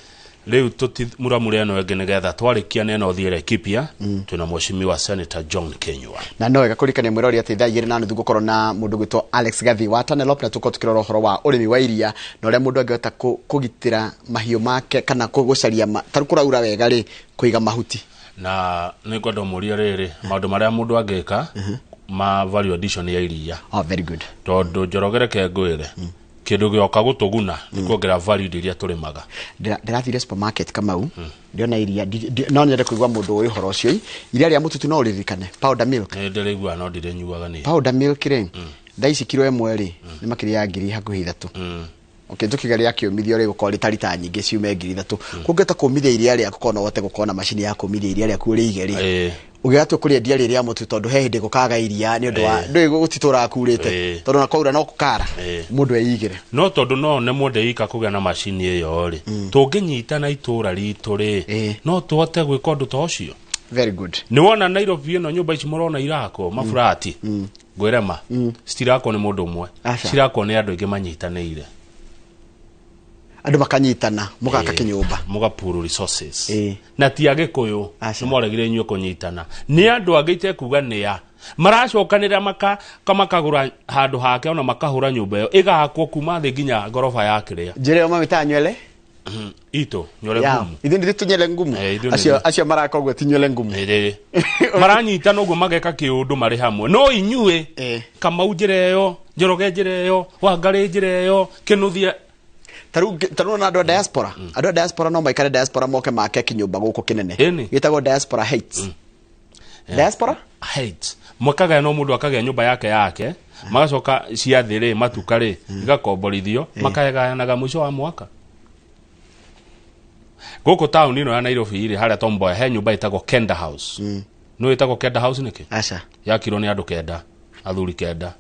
Rĩu tũtimuramure ĩno ĩngĩ nĩgetha twarĩkia na ĩno ũthiĩ Laikipia twĩna mheshimiwa Senator John Kinyua. Na no wega kũririkania mwĩrori atĩ thaa 2:30 gũkorwo na mũndũ gwĩtwo Alex Gathi wa Tanelop, na tũkorwo tũkĩrora ũhoro wa ũrĩmi wa iria na ũrĩa mũndũ angĩhota kũgitĩra mahiũ make kana gũcaria tarĩu kũraura wega rĩ, kũiga mahuti. Na nĩ ngwenda ũmũrie rĩrĩ maũndũ marĩa mũndũ angĩka ma value addition ya iria. Oh, very good. Tondũ Njoroge reke ngwĩre kĩndũ gĩoka gũtũguna nĩ kuongerera value indo iria tũrĩmaga. Ndĩrathire supermarket Kamau, ndĩona iria, no nyende kũigua mũndũ ũĩ ũhoro ũcio. Iria rĩa mũtutu no ũririkane, powder milk. Nĩ ndĩrĩiguaga no ndirĩnyuaga niĩ. Powder milk rĩ, thaa ici kiro 1 rĩ, nĩ makĩria ya ngiri hakuhĩ 3. Okay, tukiuga rĩa kĩũmithio rĩ, gũkorwo rĩtarĩ ta nyingĩ ciume ngiri 3. Kũngĩhota kũmithia iria rĩaku, korwo no ũhote gũkorwo na macini ya kũmithia iria rĩaku ũrĩige rĩ, ũgĩgatua kũrĩendia rĩ rĩa mũtu, tondũ he hĩndĩ gũkaga iria nĩ ũndũ wa ndũĩ gũtitũraga kurĩte, tondũ na kwaura no kũkara mũndũ eigĩre. No tondũ no one mwende ika kũgĩa na macini ĩyo rĩ, tũngĩnyitana itũra ritũ rĩ, no tũhote gwĩka ũndũ ta ũcio. Very good. Nĩ wona Nairobi ĩno nyũmba ici mũrona irakwo maburati, ngwĩrema citirakwo nĩ mũndũ ũmwe, cirakwo nĩ andũ aingĩ manyitanĩire. Andũ makanyitana mũgaka kĩnyũmba, mũgapuru resources. Na ti Agĩkũyũ nĩ mwaregire inyuĩ kũnyitana, nĩ andũ angĩ itekuga nĩa maracokanĩrĩra makagũra handũ hake ona makahũra nyũmba ĩyo ĩgakwo kuma thĩ nginya ngoroba ya kĩrĩa. Njĩra ĩyo mamĩtaga nywele itũ nywele ngumu. Ithuĩ nĩ tũnywele ngumu. Acio maraka ũguo ti nywele ngumu. Maranyitana ũguo mageka kĩũndũ marĩ hamwe. No inyuĩ Kamau njĩra ĩyo, Njoroge njĩra ĩyo, Wangarĩ njĩra ĩyo, Kĩnuthia. Tarĩu na andũ a diaspora, andũ a diaspora no maikare diaspora moke make kĩnyũmba gũkũ kĩnene gĩtagwo diaspora heights. Diaspora heights mwakagaya no mũndũ akagĩa nyũmba yake yake, magacoka cia thĩ rĩ, matuka rĩ, igakomborithio, makayagayanaga mũico wa mwaka. Gũkũ taũni ĩno ya Nairobi rĩ, harĩa Tom Mboya he nyũmba ĩtagwo Kenda House. Nĩ ĩtagwo Kenda House nĩkĩ? Aca. Yakirwo nĩ andũ 9, athuri 9.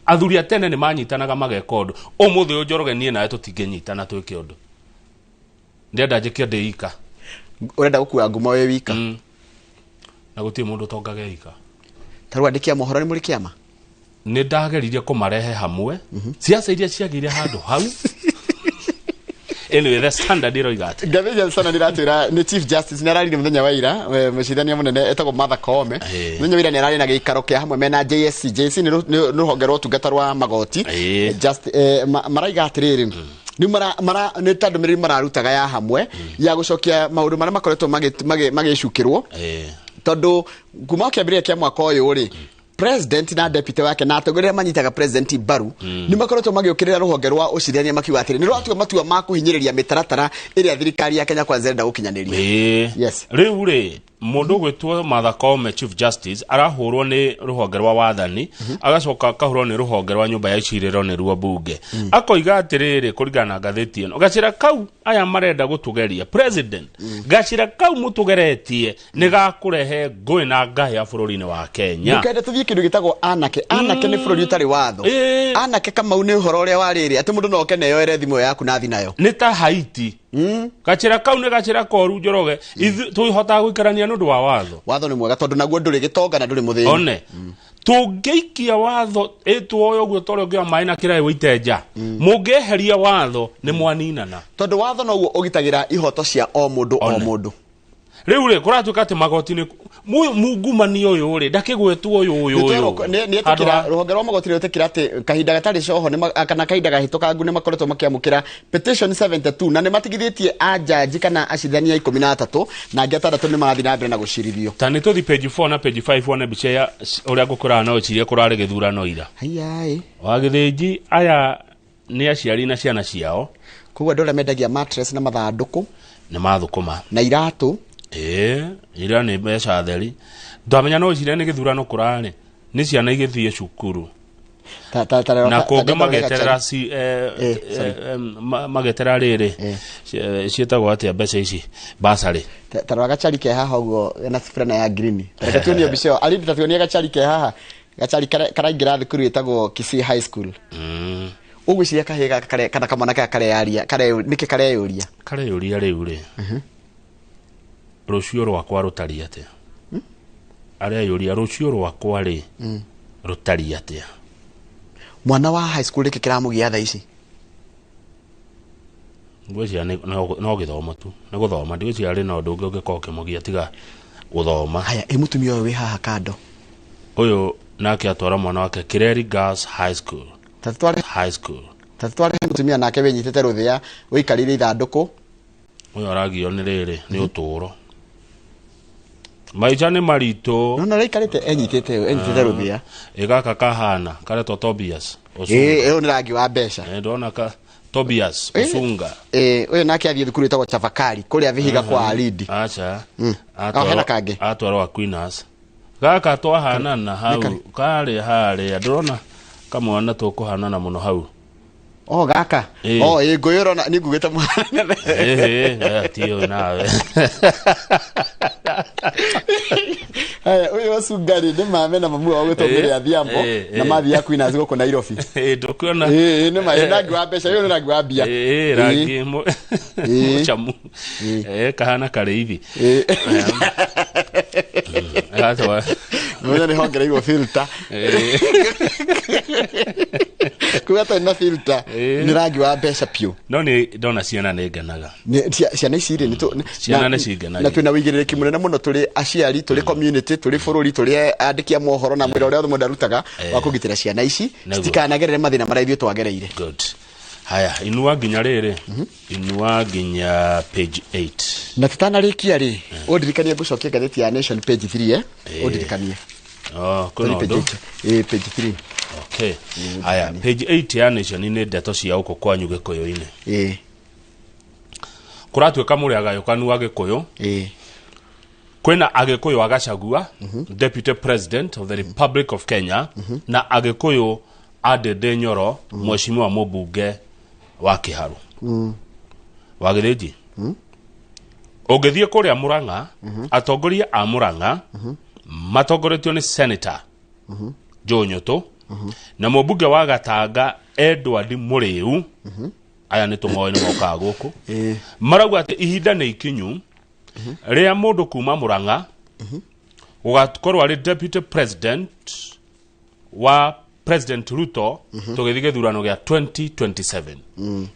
Athuri a tene nĩ manyitanaga mageka ũndũ. Ũmũthĩ ũyũ Njoroge niĩ nawe tũtingĩnyitana twĩke ũndũ. Ndĩrenda njĩke ndĩ ika. Ũrenda gũkua ngumo wĩ wika? Na gũtirĩ mũndũ ũtongaga ika. Ta rĩu andĩki a mohoro nĩ mũrĩ kĩama? Nĩ ndageririe kũmarehe hamwe. Siasa iria ciagĩire handũ hau. Anyway, the Standard ĩroiga atĩa? Ngathĩti ya Standard ĩratwĩra nĩ Chief Justice nĩ araririe mũthenya wa ira, mũcirithania mũnene etagwo Martha Koome. Mũthenya wa ira nĩ ararĩ na gĩikaro kĩa hamwe mena JSC. JSC nĩ rũhonge rwa ũtungata rwa magoti. Just, maraiga atĩrĩrĩ, nĩ ta ndũmĩrĩri mararutaga ya hamwe ya gũcokia maũndũ marĩa makoretwo magĩcukĩrwo. Tondũ kuma kĩambĩrĩria kĩa mwaka ũyũ rĩ, president na deputy wake na atongoria manyitaga president mbaru nĩ makoretwo magĩũkĩrĩra rũhonge rwa ũcirithania makiuga atĩrĩ nĩ rwatua matua ma kũhinyĩrĩria mĩtaratara ĩrĩa thirikari ya Kenya Kwanza ĩrenda gũkinyanĩria. Yes. Rĩu rĩ, mũndũ ũgwĩtwo Martha Koome Chief Justice arahũrwo nĩ rũhonge rwa wathani, agacoka akahũrwo nĩ rũhonge rwa nyũmba ya icirĩro nĩruo bunge. Akoiga atĩrĩrĩ kũringana na ngathĩti ĩno, gacĩra kau aya marenda gũtũgeria president, gacĩra kau mũtũgeretie nĩ gakũrehe ngũĩ na ngahĩa bũrũri-inĩ wa Kenya. Mũkende tũthiĩ kĩndũ gĩtagwo anake. Anake nĩ bũrũri ũtarĩ watho. Anake Kamau nĩ ũhoro ũrĩa wa rĩrĩ atĩ mũndũ no oke na eyoere thimũ yaku na athi nayo. Nĩ ta Haiti. Gacĩra kau nĩ gacĩra koru Njoroge. Tũhotaga gũikarania nĩ ũndũ wa watho. Watho nĩ mwega tondũ naguo ndũrĩ gĩtonga na ndũrĩ mũthĩni. One. Tũngĩikia watho ĩtuoyo ũguo ta ũrĩa ũngĩoya maĩ na kĩraĩ ũite nja. Mũngĩeheria watho nĩ mwaninana. Tondũ watho noguo ũgitagĩra ihoto cia o mũndũ o mũndũ. Rĩu rĩ, kũratuĩka atĩ magoti-inĩ Mungumania ũyũ rĩ ndakĩgwetwo ũyũ ũyũ ũyũ. Nĩ etĩkĩra rũhonge rwa magoti rwetĩkĩra atĩ kahinda gatarĩ coho kana kahinda gahĩtũkangu nĩ makoretwo makĩamũkĩra petition 72 na nĩ matigithĩtie ajaji kana acirithania 13 na angĩ atandatũ nĩ marathiĩ na mbere na gũcirithio. Ta nĩ tũthi page 4 na page 5 wone mbica ya ũrĩa ngũkũraga no ĩcirie kũrarĩ gĩthurano ira. Haiyaĩ. Wagĩthĩnji aya nĩ aciari na ciana ciao. Koguo andũ arĩa mendagia mattress na mathandũkũ nĩ mathũkũma na iratũ. Ira nĩ mbeca theri. Ndamenya no ĩcirie nĩ gĩthurano kũrarĩ nĩ ciana igĩthiĩ cukuru. Na kũngĩ mageterera mageterera rĩrĩ ciĩtagwo atĩa mbeca ici basarĩ. Ta rora gacari ke haha ũguo na burana ya green. Reke tuonie mbica ĩyo. Alindi, ta tuonie gacari ke haha. Gacari karaingĩra thukuru ĩtagwo Kisii High School. Ũgwĩciria kahĩĩ gaka kana kamwana gaka kareyaria nĩkĩ kareyũria? Kareyũria rĩu rĩ rũciũ rwakwa rũtariĩ atĩa? Areyũria rũciũ rwakwa rĩ rũtariĩ atĩa? Mwana wa high school nĩkĩ kĩramũgia thaa ici? Ngwĩciria no gĩthomo tu, nĩ gũthoma. Ndigwĩciria arĩ na ũndũ ũngĩ ũngĩkorwo ũkĩmũgia tiga gũthoma. Haya, ĩ mũtumia ũyũ wĩ haha kando? Ũyũ nake atwara mwana wake Kireri Girls High School. High School. Ta tware mũtumia nake wĩnyitĩte rũthĩa ũikarĩire ithandũkũ. Ũyũ aragio nĩ rĩrĩ nĩ ũtũũro. Maica nĩ maritũ. No araikarĩte enyitĩte rũthĩa. Ĩ gaka kahana karetwo Tobias. Ĩ ũyũ nĩ rangi wa mbeca. Ndona ka Tobias Usunga. Ũyũ nake athiĩ thukuru ĩtagwo Chavakali kũrĩa Vihiga kwa Alidi. Acha. Hena kangĩ. Atwarwo Aquinas. Gaka twahanana hau karĩ harĩa ndĩrona kamwana tũkũhanana mũno hau. Oh gaka. Oh ĩ ngũyũrona nĩ ngugĩte mwana. Ĩ ti ũyũ nawe. Haya ũyũ Usunga rĩ nĩ mame na mamu wao gwĩtwo Mary Adhiambo na mathiĩ Aquinas gũkũ Nairobi. Ndũkuona. Nĩ ma rangi wa mbeca ũyũ nĩ rangi wa mbia. Rangi mũcamu. Kahana karĩithi. Mũnya nĩ hongereirwo filter. Kuga atarĩ na filter nĩ rangi wa mbeca piũ. No nĩ ndona ciana nĩ ngenaga. Ciana ici rĩ ciana nĩ cingenagia. Na twĩna wĩigĩrĩrĩki mũnene mũno tũrĩ aciari, tũrĩ community, tũrĩ bũrũri, tũrĩ andĩki a mohoro na mwĩra ũrĩa wothe mũndũ arutaga wa kũgitĩra ciana ici citikanagerere mathĩna marĩa ithuĩ twagereire. Good. Haya, inua nginya rĩrĩ, inua nginya page 8. Na tũtanarĩkia rĩ, ũndirikanie ngũcokia ngathĩti ya Nation page 3 ũndirikanie. Oh, kwĩna ũndũ? Page 3. Okay. Haya, page 8 ya Nation nĩ ndeto cia gũkũ kwanyu Gĩkũyũ-inĩ. Kũratuĩka mũrĩ agayũkanu a Gĩkũyũ. Kwĩna Agĩkũyũ a Gachagua, Deputy President of the Republic of Kenya, na Agĩkũyũ a Ndĩndĩ Nyoro, Mheshimiwa mũmbunge wa Kĩharũ. Wagĩrĩji. Ũngĩthiĩ kũrĩa Murang'a, atongoria a Murang'a matongoretio nĩ Senator Joe Nyũtũ na mũmbunge wa Gatanga Edward Mũrĩu. Aya nĩ tũmoĩ nĩ mokaga gũkũ. Marauga atĩ ihinda nĩ ikinyu rĩa mũndũ kuma Murang'a gũgakorwo arĩ Deputy President wa President Ruto tũgĩthiĩ gĩthurano gĩa 2027.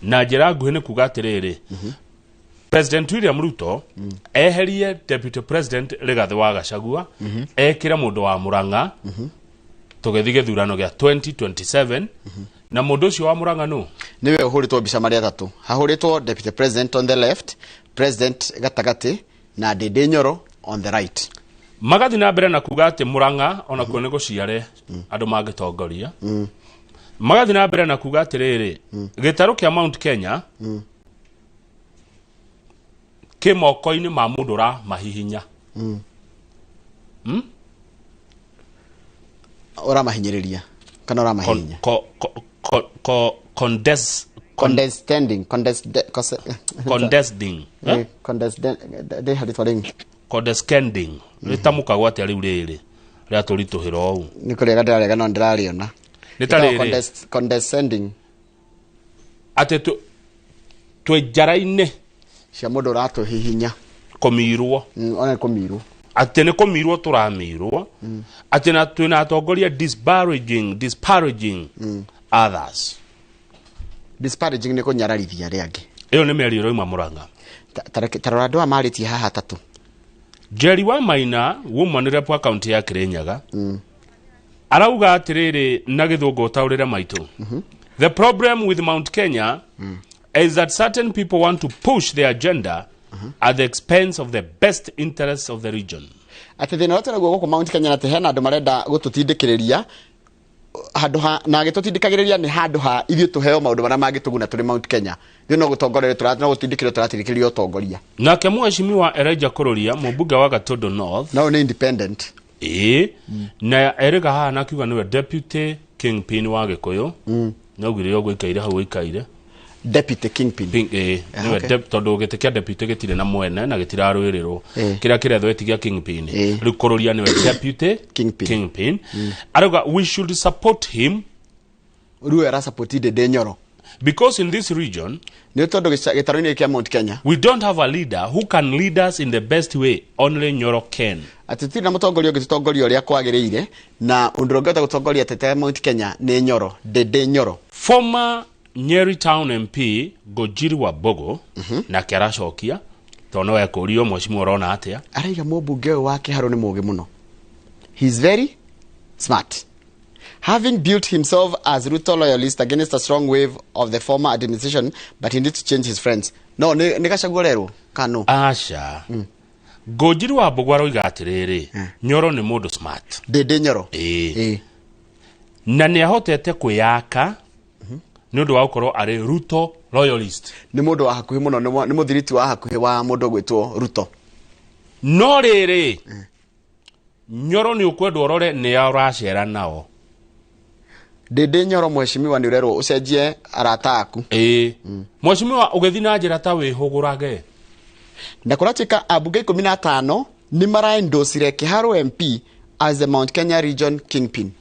Na njĩra nguhĩ nĩ kuga atĩrĩrĩ, President William Ruto eherie Deputy President Rigathĩ wa Gachagua ekĩre mũndũ wa Murang'a tũgĩthiĩ gĩthurano gĩa 2027. Na mũndũ ũcio wa Murang'a nũ? Nĩwe ũhũrĩtwo mbica marĩ atatũ. Hahũrĩtwo Deputy President on the left, President gatagatĩ na Ndĩndĩ Nyoro on the right. Magathiĩ na mbere na kuga atĩ Murang'a ona kuo nĩ gũciare andũ mangĩtongoria. Magathiĩ na mbere na kuga atĩrĩrĩ, gĩtarũ kĩa Mount Kenya kĩ moko-inĩ ma mũndũ ũramahihinya. Ũramahinyĩrĩria kana ũramahihinya? Condescending. Condescending. Condescending. Rĩtamũkagwo atĩa rĩu rĩrĩ rĩatũritũhĩra ũũ? Nĩ kũrega ndĩrarega no ndĩrarĩona. Nĩ ta rĩrĩ. Condescending. Atĩ twĩ njara-inĩ cia mũndũ ũratũhihinya. Kũmirwo. Ona nĩ kũmirwo. Atĩ nĩ kũmirwo tũramirwo. Atĩ na twĩna atongoria disparaging others. Disparaging nĩ kũnyararithia arĩa angĩ. Ĩyo nĩ mĩario ĩroima Murang'a. Ta rora andũ aya marĩtie haha atatũ. Jerry wa Maina woman rep wa county ya Kirinyaga arauga atiriri na githungu utaurire maitu. The problem with Mount Kenya is that certain people want to push their agenda at the expense of the best interests of the region. Ati thina ũrĩa tũnaguo gũkũ Mount Kenya atĩ hena andũ marenda gũtũtindĩkĩrĩria handũ ha na gĩtũtindĩkagĩrĩria nĩ handũ ha ithuĩ tũheo maũndũ marĩa mangĩtũguna tũrĩ Mount Kenya. Ithuĩ no gũtongorerio no gũtindĩkĩrĩrio tũratindĩkĩrĩrio ũtongoria. Nake mheshimiwa Elijah Kururia mũmbunge wa Gatundu North no nĩ independent. Ĩĩ, na erĩga haha na akiuga nĩwe deputy kingpin wa Gĩkũyũ. No ngire ũguo ikaire hau ikaire. Deputy kingpin. Ĩĩ, nĩwe tondũ gĩtĩ kĩa deputy gĩtirĩ na mwene na gĩtirarũĩrĩrwo. Kĩrĩa kĩrethwo gĩa kingpin. Rĩu Kururia nĩwe deputy kingpin. Arauga we should support him. Rĩu ara support Ndindi Nyoro. Because in this region, nĩ tondũ gĩtarũ-inĩ kĩa Mount Kenya, we don't have a leader who can lead us in the best way, only Nyoro can. Atĩ tũtirĩ na mũtongoria ũngĩtũtongoria ũrĩa kwagĩrĩire, na ũndũ ũngĩhota gũtongoria tete Mount Kenya nĩ Nyoro, Ndindi Nyoro. Former Nyeri Town MP Ngũnjiri wa Mbogo nake aracokia tondũ no ekũrio mheshimiwa ũrona atĩa. Araiga mũmbunge ũyũ wa Kĩharũ nĩ mũũgĩ mũno. He is very smart. Having built himself as Ruto loyalist against a strong wave of the former administration, but he needs to change his friends. No, nĩ Gachagua ũrerwo kana no? Aca. Ngũnjiri wa Mbogo aroiga atĩrĩrĩ, Nyoro nĩ mũndũ smart. Ndindi Nyoro. Ĩĩ. Na nĩ ahotete kwĩyaka nĩ ũndũ wa gũkorwo arĩ Ruto loyalist. Nĩ mũndũ wa hakuhĩ mũno, nĩ mũthiriti wa hakuhĩ wa mũndũ ũgwĩtwo Ruto. No rĩrĩ, Nyoro nĩ ũkwendwo ũrore nĩ ũracera nao. Ndindi Nyoro mheshimiwa nĩ ũrerwo ũcenjie arata aku. Ĩĩ. Mheshimiwa ũgĩthiĩ na njĩra ta wĩhũgũrage. Na kũratuĩka ambunge 15 nĩ maraendorse Kĩharũ MP as the Mount Kenya region kingpin.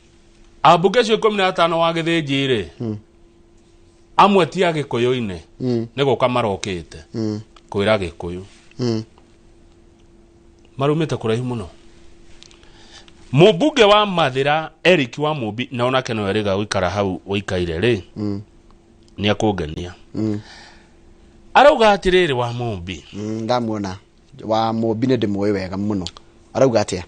Ambunge acio 15 wa Gĩthĩnji rĩ, amwe ti a Gĩkũyũ-inĩ, nĩ gũka marokĩte kwĩra Gĩkũyũ. Marumĩte kũraihu mũno. Mũmbunge wa Mathĩra Eric wa Mũmbi na onake no erĩga gũikara hau ũikaire rĩ, nĩ akũngenia. Arauga atĩrĩrĩ wa Mũmbi. Ndamuona wa Mũmbi nĩ ndĩmũĩ wega mũno. Arauga atĩa?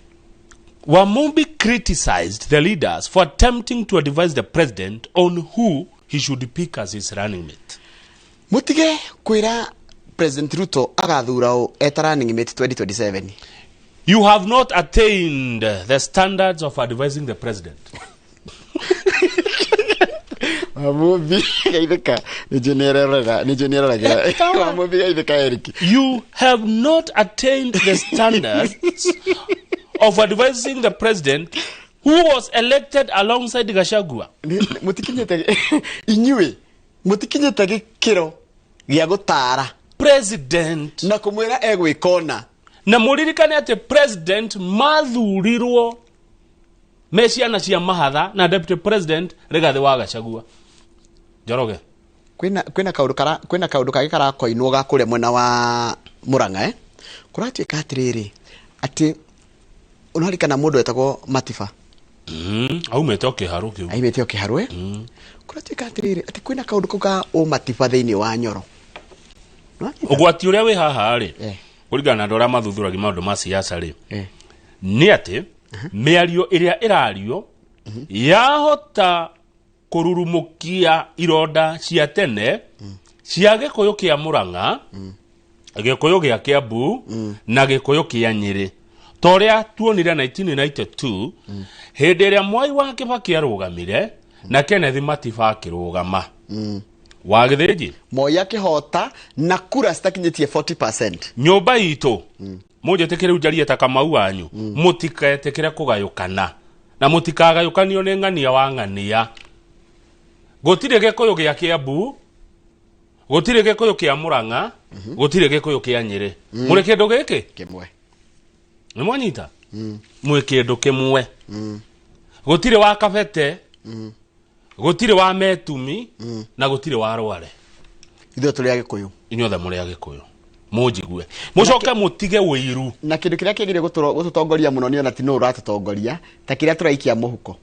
Wa Mũmbi criticized the leaders for attempting to advise the president on who he should pick as his running mate. Mũtige kwĩra President Ruto agathura ũ eta running mate 2027. You have not attained the standards of advising the president. You have not attained the standards of advising the president who was elected alongside Gachagua. Mutikinyete gĩkĩro gĩa gũtara president na kũmwĩra egwĩkona. Na mũririkane atĩ president mathurirwo me ciana cia mahatha na deputy president Rigathi wa Gachagua. Njoroge. Kwĩna kaũndũ kangĩ karakoinwo ga kũrĩa mwena wa Murang'a Kũratuĩka atĩrĩrĩ atĩ ũrarikana mũndũ wetagwo Matiba. Aumĩte o Kĩharũ kĩu. Aumĩte o Kĩharũ. Kũratuĩka atĩrĩrĩ atĩ kwĩna kaũndũ kau ka ũmatiba thĩinĩ wa Nyoro. Ũgwati ũrĩa wĩ haha rĩ, kũringana na andũ arĩa mathuthuragia maũndũ ma siasa rĩ, nĩ atĩ mĩario ĩrĩa ĩrario yahota kũrurumũkia ironda cia tene cia Gĩkũyũ kĩa Murang'a, Gĩkũyũ gĩa Kĩambu na Gĩkũyũ kĩa Nyĩrĩ. Ta ũrĩa tuonire 1992 hĩndĩ ĩrĩa Mwai wa Kĩbakĩ arũgamire na Kenneth Matiba akĩrũgama. Wa Gĩthĩnji Moi akĩhota na kura citakinyĩtie 40%. Nyũmba itũ mũnjĩtĩkĩre njarie ta Kamau wanyu, mũtiketĩkĩre kũgayũkana na mũtikagayũkanio nĩ ng'ania wa ng'ania. Gũtirĩ Gĩkũyũ gĩa Kĩambu, gũtirĩ Gĩkũyũ kĩa Murang'a, gũtirĩ Gĩkũyũ kĩa Nyĩrĩ. Mũrĩ kĩndũ gĩkĩ kĩmwe. Nĩ mwanyita? Mwĩ kĩndũ kĩmwe. Gũtirĩ wa Kabete, gũtirĩ wa Metumi, na gũtirĩ wa Rware. Ithuĩ tũrĩ a Gĩkũyũ. Inyuothe mũrĩ a Gĩkũyũ. Mũnjigue. Mũcoke mũtige ũiru. Na kĩndũ kĩrĩa kĩagĩrĩire gũtũtongoria mũno nĩ ona ti nũ ũratũtongoria ta kĩrĩa tũraikia mũhuko.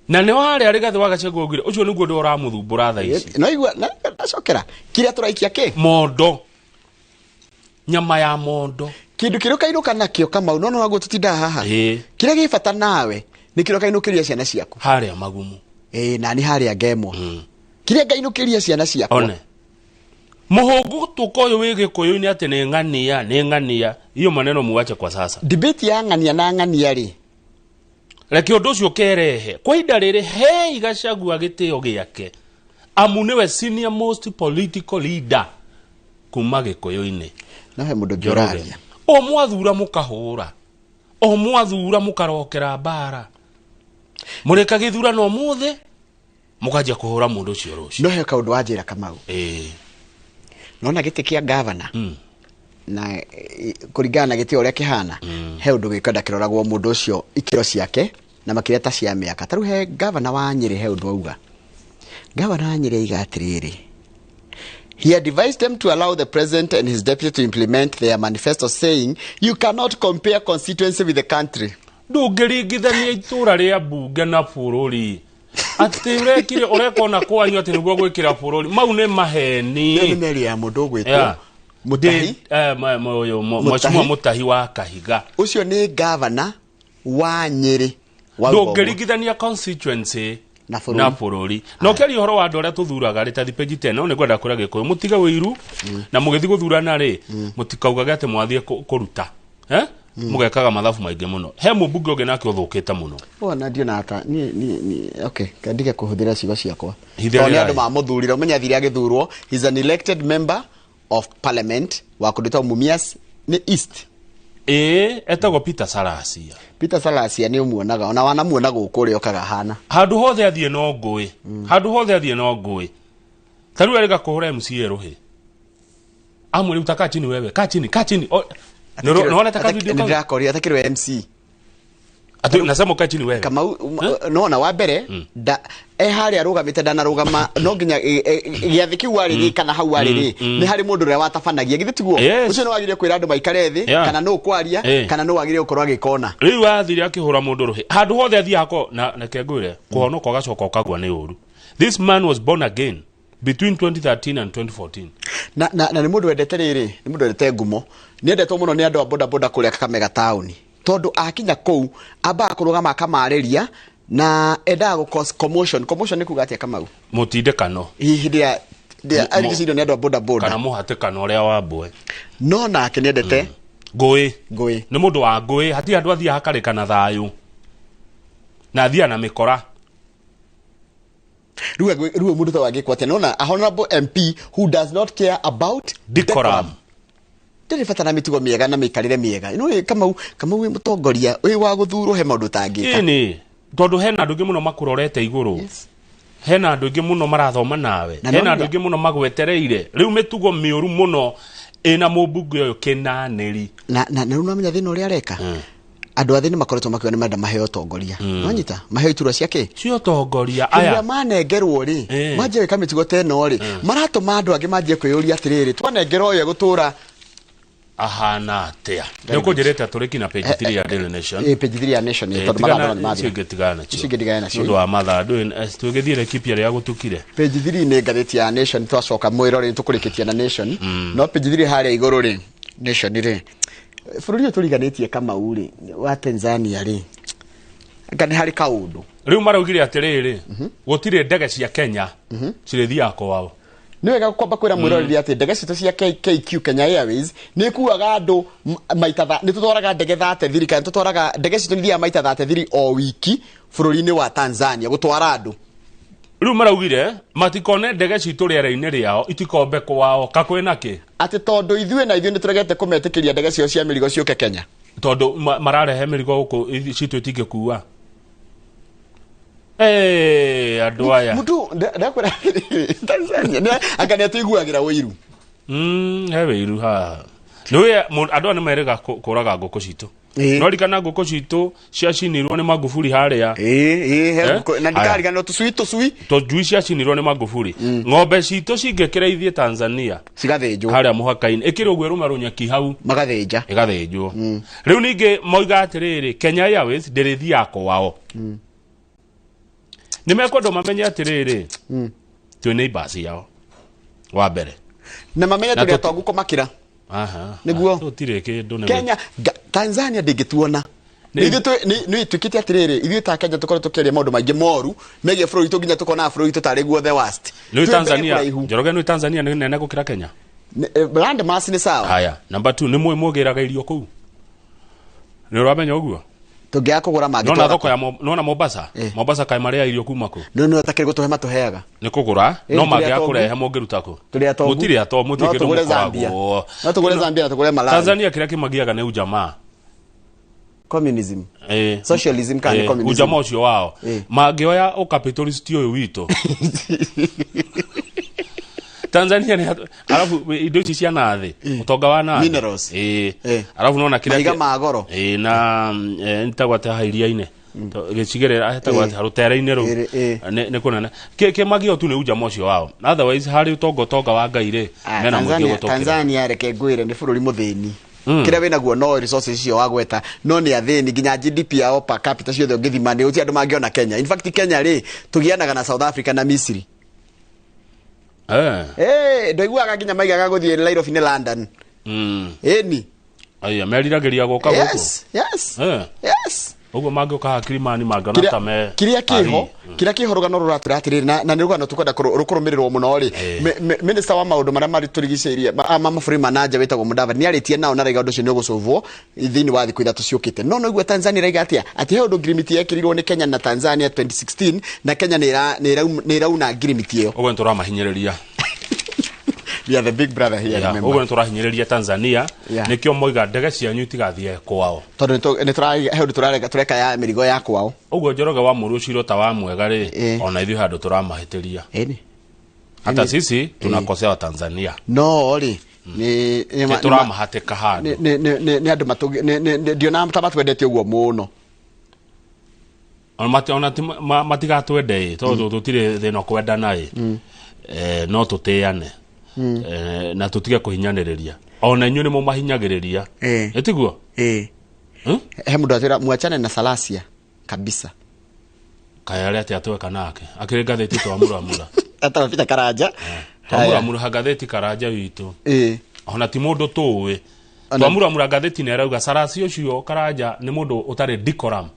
Na nĩ warĩa Rigathi wa Gachagua augire ũcio nĩguo ũndũ ũramũthumbũra thaa ici. No igua ndacokera kĩrĩa tũraikia kĩ? Mondo. Nyama ya mondo. Kĩndũ kĩrĩa ũkainũka nakĩo Kamau no no waguo tũtindaga haha. Kĩrĩa gĩ bata nawe nĩ kĩrĩa ũkainũkĩria ciana ciaku. Harĩa magumu. Nani harĩa ngemwa. Kĩrĩa ngainũkĩria ciana ciakwa. One. Mũhũngũ tuko ũyũ wĩ Gĩkũyũ-inĩ atĩ nĩ ng'ania, nĩ ng'ania. Hiyo maneno muache kwa sasa. Debate ya ng'ania na ng'ania rĩ. Reke ũndũ ũcio ũkerehe. Kwa ihinda rĩrĩ hei Gachagua gĩtĩo gĩake. Amu nĩwe senior most political leader kuma Gĩkũyũ-inĩ. No he mũndũ ũngĩ ũraria. O mwathura mũkahũra. O mwathura mũkarokera mbara. Mũrĩka gĩthurano ũmũthĩ mũkanjia kũhũra mũndũ ũcio rũciũ. No he kaũndũ wanjĩra Kamau. Nona gĩtĩ kĩa gavana. Na kũringana na gĩtĩ ũrĩa kĩhana he ũndũ gĩkwenda kĩroragwo mũndũ ũcio ikĩro ciake na makĩria ta cia mĩaka. Ta rĩu he gavana wa Nyĩrĩ he ũndũ auga. Gavana wa Nyĩrĩ aiga atĩrĩrĩ. He advised them to allow the president and his deputy to implement their manifesto, saying, you cannot compare constituency with the country. Ndũngĩringithania itũra rĩa mbunge na bũrũri. Atĩ ũrekire ũrekona kwanyu atĩ nĩguo gwĩkĩra bũrũri. Mau nĩ maheni. Nĩ mĩario ya mũndũ ũgwĩtwo Mutahi. Mheshimiwa Mutahi wa Kahiga. Ũcio nĩ gavana wa Nyĩrĩ. Ndũngĩringithania constituency na bũrũri. Na ũkĩaria ũhoro wa andũ arĩa tũthuraga rĩ, ta thi page 10, no nĩ ngwenda kũrĩa Gĩkũyũ mũtige ũiru na mũgĩthiĩ gũthurana rĩ, mũtikaugage atĩ mwathiĩ kũruta. Mũgekaga mathabu maingĩ mũno. He mũmbunge ũngĩ nake ũthũkĩte mũno. Ona ndionaga ta ni okay, kandige kũhũthĩra ciugo ciakwa. Tondũ nĩ andũ mamũthurire, ũmenye athire agĩthurwo, he is an elected member of parliament wa kũndũ Mumias nĩ East. Etagwo Peter Salasya. Peter Salasya nĩ ũmuonaga, ona wanamuona gũkũ ũrĩa okaga hana. Handũ hothe athiĩ no ngũĩ. Handũ hothe athiĩ no ngũĩ. Ta rĩu arĩga kũhũra MCA rũhĩ. Amwĩre utakaa chini wewe, kaa chini, kaa chini. Nĩwona ta video kau? Nĩndĩrakorire atakĩrwo MC. Ati nasema ukae chini wewe. Kamau nona wa mbere harĩa arũgamĩte ndanarũgama no nginya gĩathĩ kĩu warĩ rĩ kana hau warĩ rĩ nĩ harĩ mũndũ ũrĩa watabanagia githĩ tiguo ũcio nĩ wagĩrĩire kwĩra andũ maikare thĩ kana nũ kwaria kana nũ wagĩrĩire gũkorwo agĩkona. Rĩu athire akĩhũra mũndũ rũhĩ handũ hothe athiĩ hako na reke ngwĩre kũhonoka ũgacoka ũkagwa nĩ ũru. This man was born again between 2013 and 2014. Na nĩ mũndũ wendete rĩrĩ, nĩ mũndũ wendete ngumo, nĩ endetwo mũno nĩ andũ a boda boda kũrĩa Kakamega taũni. Tondũ akinya kũu ambaga kũrũgama akamarĩria na endaga gũ cause commotion. Commotion nĩ kuga atĩa Kamau? Mũtindĩkano. Hihi ndĩa arigicĩirio nĩ andũ a boda boda. Kana mũhatĩkano ũrĩa wa mbwe. No nake nĩ endete ngũĩ. Ngũĩ. Nĩ mũndũ wa ngũĩ, hatirĩ andũ athiaga hakarĩka na thayũ. Na athiaga na mĩkora. Rĩu mũndũ ta wangĩkwo atĩa? Nona a honorable MP who does not care about decorum. Ndĩrĩ bata na mĩtugo mĩega na mĩikarĩre mĩega. No Kamau wĩ mũtongoria wĩ wa gũthurwo he maũndũ ũtangĩka. Ĩni, tondũ hena andũ aingĩ mũno makũrorete igũrũ. Hena andũ aingĩ mũno marathoma nawe. Hena andũ aingĩ mũno magwetereire. Rĩu mĩtugo mĩũru mũno ĩna mũmbunge ũyũ Kĩnanĩri. Na rĩu nĩwamenya thĩna ũrĩa areka? Andũ athĩ nĩ makoretwo makiuga nĩ marenda maheo ũtongoria. Nĩwanyita? Maheo iturwa cia kĩ? Cia ũtongoria. Aya. Rĩrĩa manengerwo rĩ, manjie gwĩka mĩtugo ta ĩno rĩ, maratũma andũ angĩ manjie kwĩyũria atĩrĩrĩ, twanengerwo ũyũ egũtũra ahana atĩa? Nĩ ũkũnjĩrĩte tũrĩ kinya page 3 ya Daily Nation. Page 3 ya Nation, tondũ mathaa nĩ mathira. Icio ingĩ tigana nacio. Icio ingĩ tigana nacio. Nĩ ũndũ wa mathaa, tũgĩthiĩ Laikipia rĩrĩa gũtukire. Page 3 nĩ ngathĩti ya Nation, twacoka mwĩrore nĩ tũkũrĩkĩtie na Nation. No page 3 harĩa igũrũ rĩ, Nation rĩ, bũrũri ũyũ tũriganĩtie Kamau rĩ, wa Tanzania rĩ, anga nĩ harĩ kaũndũ. Rĩu maraugire atĩrĩrĩ, gũtirĩ ndege cia Kenya cirĩthiaga kwao. Nĩ wega kwamba kwĩra mwĩroreri atĩ ndege citũ cia KQ Kenya Airways nĩ ikuaga andũ maita nĩ tũtwaraga ndege 33 kana tũtwaraga ndege citũ nĩ ithiaga maita 33 o wiki bũrũri-inĩ wa Tanzania gũtwara andũ. Rĩu maraugire matikone ndege citũ rĩera-inĩ rĩao itikombe kwao ka kwĩna kĩ? Atĩ tondũ ithuĩ na ithuĩ nĩ tũregete kũmetĩkĩria ndege ciao cia mĩrigo ciũke Kenya. Tondũ mararehe mĩrigo gũkũ citũ itingĩkua. Andũ aya. Mũndũ ndakwĩra Tanzania anga nĩ atũiguagĩra ũiru. He wĩiru haha. Nĩũĩ andũ aya nĩ merĩga kũraga ngũkũ citũ. No ririkana ngũkũ citũ ciacinirwo nĩ Magufuli harĩa. Na ndikariganĩrwo tũcui tũcui. Tũcui ciacinirwo nĩ Magufuli. Ng'ombe citũ cingĩkĩra ithiĩ Tanzania. Cigathĩnjwo. Harĩa mũhaka-inĩ. Ĩkĩrĩ ũguo ĩrũme rũnyeki hau. Magathĩnja. Ĩgathĩnjwo. Rĩu ningĩ moiga atĩrĩrĩ, Kenya Airways ndĩrĩthiaga kwao. Nĩ mekwenda mamenye atĩrĩrĩ, twĩ neighbors yao wa mbere. Na mamenye tũrĩ atongu kũmakĩra. Aha. Nĩguo. Tũtirĩ kĩndũ nĩ Kenya Tanzania ndĩngĩtuona. Ithuĩ nĩ tuĩkĩte atĩrĩrĩ, ithuĩ ta Kenya tũkoretwo tũkĩaria maũndũ maingĩ moru megiĩ bũrũri witũ nginya tũkona bũrũri witũ tarĩ guo the worst. Nĩ Twĩ mbere Tanzania, kũraihu. Njoroge, nĩ Tanzania nĩ nene gũkĩra Kenya? Land mass nĩ sawa. Haya, number 2, nĩ mũĩ mũgĩraga irio kũu, nĩ ũramenya ũguo? Tũngĩaga kũgũra Nona mangĩtwara thoko ya nona Mombasa, Mombasa kaĩ marĩa irio kuma kũ? No no takĩrĩ gũtũhe matũheaga. Nĩ kũgũra. Ĩ, No tũrĩ mangĩaga atongu. kũrehe mũngĩruta kũ? Tũrĩ atongu. Mũtirĩ atongu, mũtirĩ No kĩndũ. tũgũre Zambia. Mũkoragwo. No tũgũre Zambia na tũgũre Malawi. Tanzania kĩrĩa kĩmagiaga nĩ ujamaa. Communism. Socialism kana nĩ communism? Ujamaa ũcio wao mangĩoya ũcapitalist ũyũ witũ Tanzania nĩ arabu indo ici cia nathĩ, ũtonga wa nathĩ. Minerals. Arabu nona kĩrĩa Mahiga ma goro. Na nĩtagwo atĩa haha iria-inĩ, gĩcigĩrĩra hetagwo atĩa rũtere-inĩ rũu? Nĩ kũnene. Kĩmagio tu nĩ ujamaa ũcio wao, otherwise harĩ ũtonga, ũtonga wa Ngai rĩ, mena mũingĩ gũtũkĩra. Tanzania, reke ngwĩre, nĩ bũrũri mũthĩni. Kĩrĩa wĩnaguo no resources icio wagweta, no nĩ athĩni. Nginya GDP yao per capita ciothe ũngĩthima nĩ ũti andũ mangĩona Kenya. In fact, Kenya rĩ, tũgianaga na South Africa na Misiri. Ndoiguaga nginya maigaga gũthiĩ Nairobi nĩ London. Ĩni. Aya meriragĩria gũka gũkũ. Yes. Yes. Ũguo mangĩũka haha Kilimani mangĩona ta me Kĩrĩa kĩho, kĩrĩa kĩho, rũgano rũratwĩra atĩrĩrĩ, na nĩ rũgano tũkwenda rũkũrũmĩrĩrwo mũno rĩ, minister wa maũndũ marĩa marĩtũrigicĩirie ma mabũrũri ma nanja wĩtagwo Mudavadi nĩ arĩtie nao na araiga ũndũ ũcio nĩ ũgũcũvwo thĩinĩ wa thikũ 3 ciũkĩte. No noigua Tanzania ĩraiga atĩa? Atĩ he ũndũ ngirimiti yekĩrirwo nĩ Kenya na Tanzania 2016, na Kenya nĩ ĩrauna ngirimiti ĩyo. Ũguo nĩ tũramahinyĩrĩria. We are the big brother here, Yeah, remember. ũguo nĩ tũrahinyĩrĩria Tanzania. Yeah. Nĩkĩo moiga ndege cianyu itigathiĩ kwao. Tondũ nĩ he ũndũ tũreka ya mĩrigo ya kwao. Ũguo Njoroge wa mũrũ ũcio ta wa mwega rĩ, ona ithuĩ handũ tũramahĩtĩria. Hata sisi tunakosea wa Tanzania. No rĩ, nĩ Nĩ tũramahatĩka handũ. Nĩ andũ ndionaga ta matwendete ũguo mũno. Ona matigatwende ĩ, tondũ tũtirĩ thĩna kwendana ĩ. No tũtĩane. Na tũtige kũhinyanĩrĩria, ona inyuĩ nĩ mũmahinyagĩrĩria. Ĩtiguo? He mũndũ atwĩra mwachane na Salasia kabisa. Kaĩ arĩa atĩa tweka nake akĩrĩ ngathĩti twamuramura? Atarabita Karanja. Twamuramura ngathĩti Karanja witũ, ona ti mũndũ tũĩ. Twamuramura ngathĩti nĩ arauga Sarasi ũcio Karanja nĩ mũndũ ũtarĩ decorum.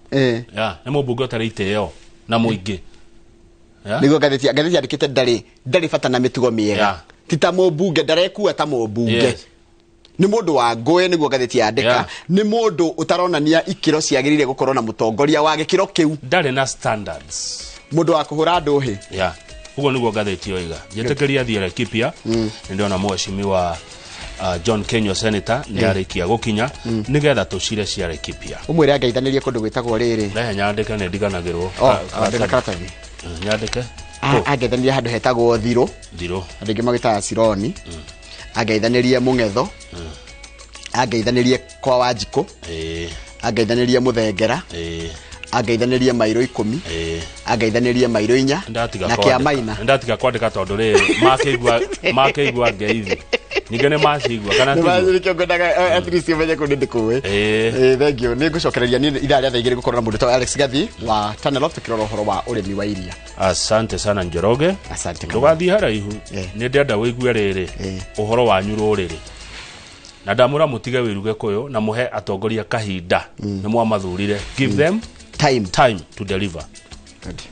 Ya, nĩ mũmbunge ũtarĩ itĩo na mũingĩ. Yeah. Nĩguo ngathĩti yandĩkĩte ndarĩ bata na mĩtugo mĩega. Ti ta mũmbunge, ndarekua ta mũmbunge. Nĩ mũndũ wa ngũĩ, nĩguo ngathĩti yandĩka. Nĩ mũndũ ũtaronania ikĩro ciagĩrĩire gũkorwo na mũtongoria wa gĩkĩro kĩu. Ndarĩ na standards. Mũndũ wa kũhũra ndũhĩ. Ya, ũguo nĩguo ngathĩti yoiga. Njĩtĩkĩria thiĩ Laikipia. Nĩ ndĩrona mheshimiwa John Kenywa, senator, nĩ arĩkia gũkinya nĩgetha tũcire cia Laikipia. Ũmwĩre angeithanĩrie kũndũ gwĩtagwo rĩrĩ. Rehe nyandĩke, nĩ ndiganagĩrwo. Oh, ndĩna karatathi. Nyandĩke. Angeithanĩrie handũ hetagwo Thirũ. Thirũ. Andũ aingĩ magĩtaga Cironi. Angeithanĩrie Mũng'etho. Angeithanĩrie kwa Wanjikũ. Angeithanĩrie Mũthengera. Angeithanĩrie mairo 10. Angeithanĩrie mairo 4 Ndatiga na kwandĩka. kĩa Maina. Ndatiga kwandĩka tondũ rĩrĩ makĩigua ngeithi ningĩ nĩ macigua kana tiguo? Nĩkĩo ngwendaga at least ũmenye kũndũ ndĩkũĩ. Thank you. Nĩ ngũcokereria niĩ ithaa rĩa thaa 2 gũkorwo na mũndũ ta Alex Gathi wa Tunnel tukĩrora ũhoro wa ũrĩmi wa iria. Asante sana Njoroge. Asante. Ndũgathiĩ haraihu, nĩ ndĩrenda wĩigue rĩrĩ ũhoro wanyu rũrĩrĩ, na ndamũra mũtige wĩruge kũyũ na mũhe atongoria kahinda. Nĩ mwamathurire, give them time to deliver. Good.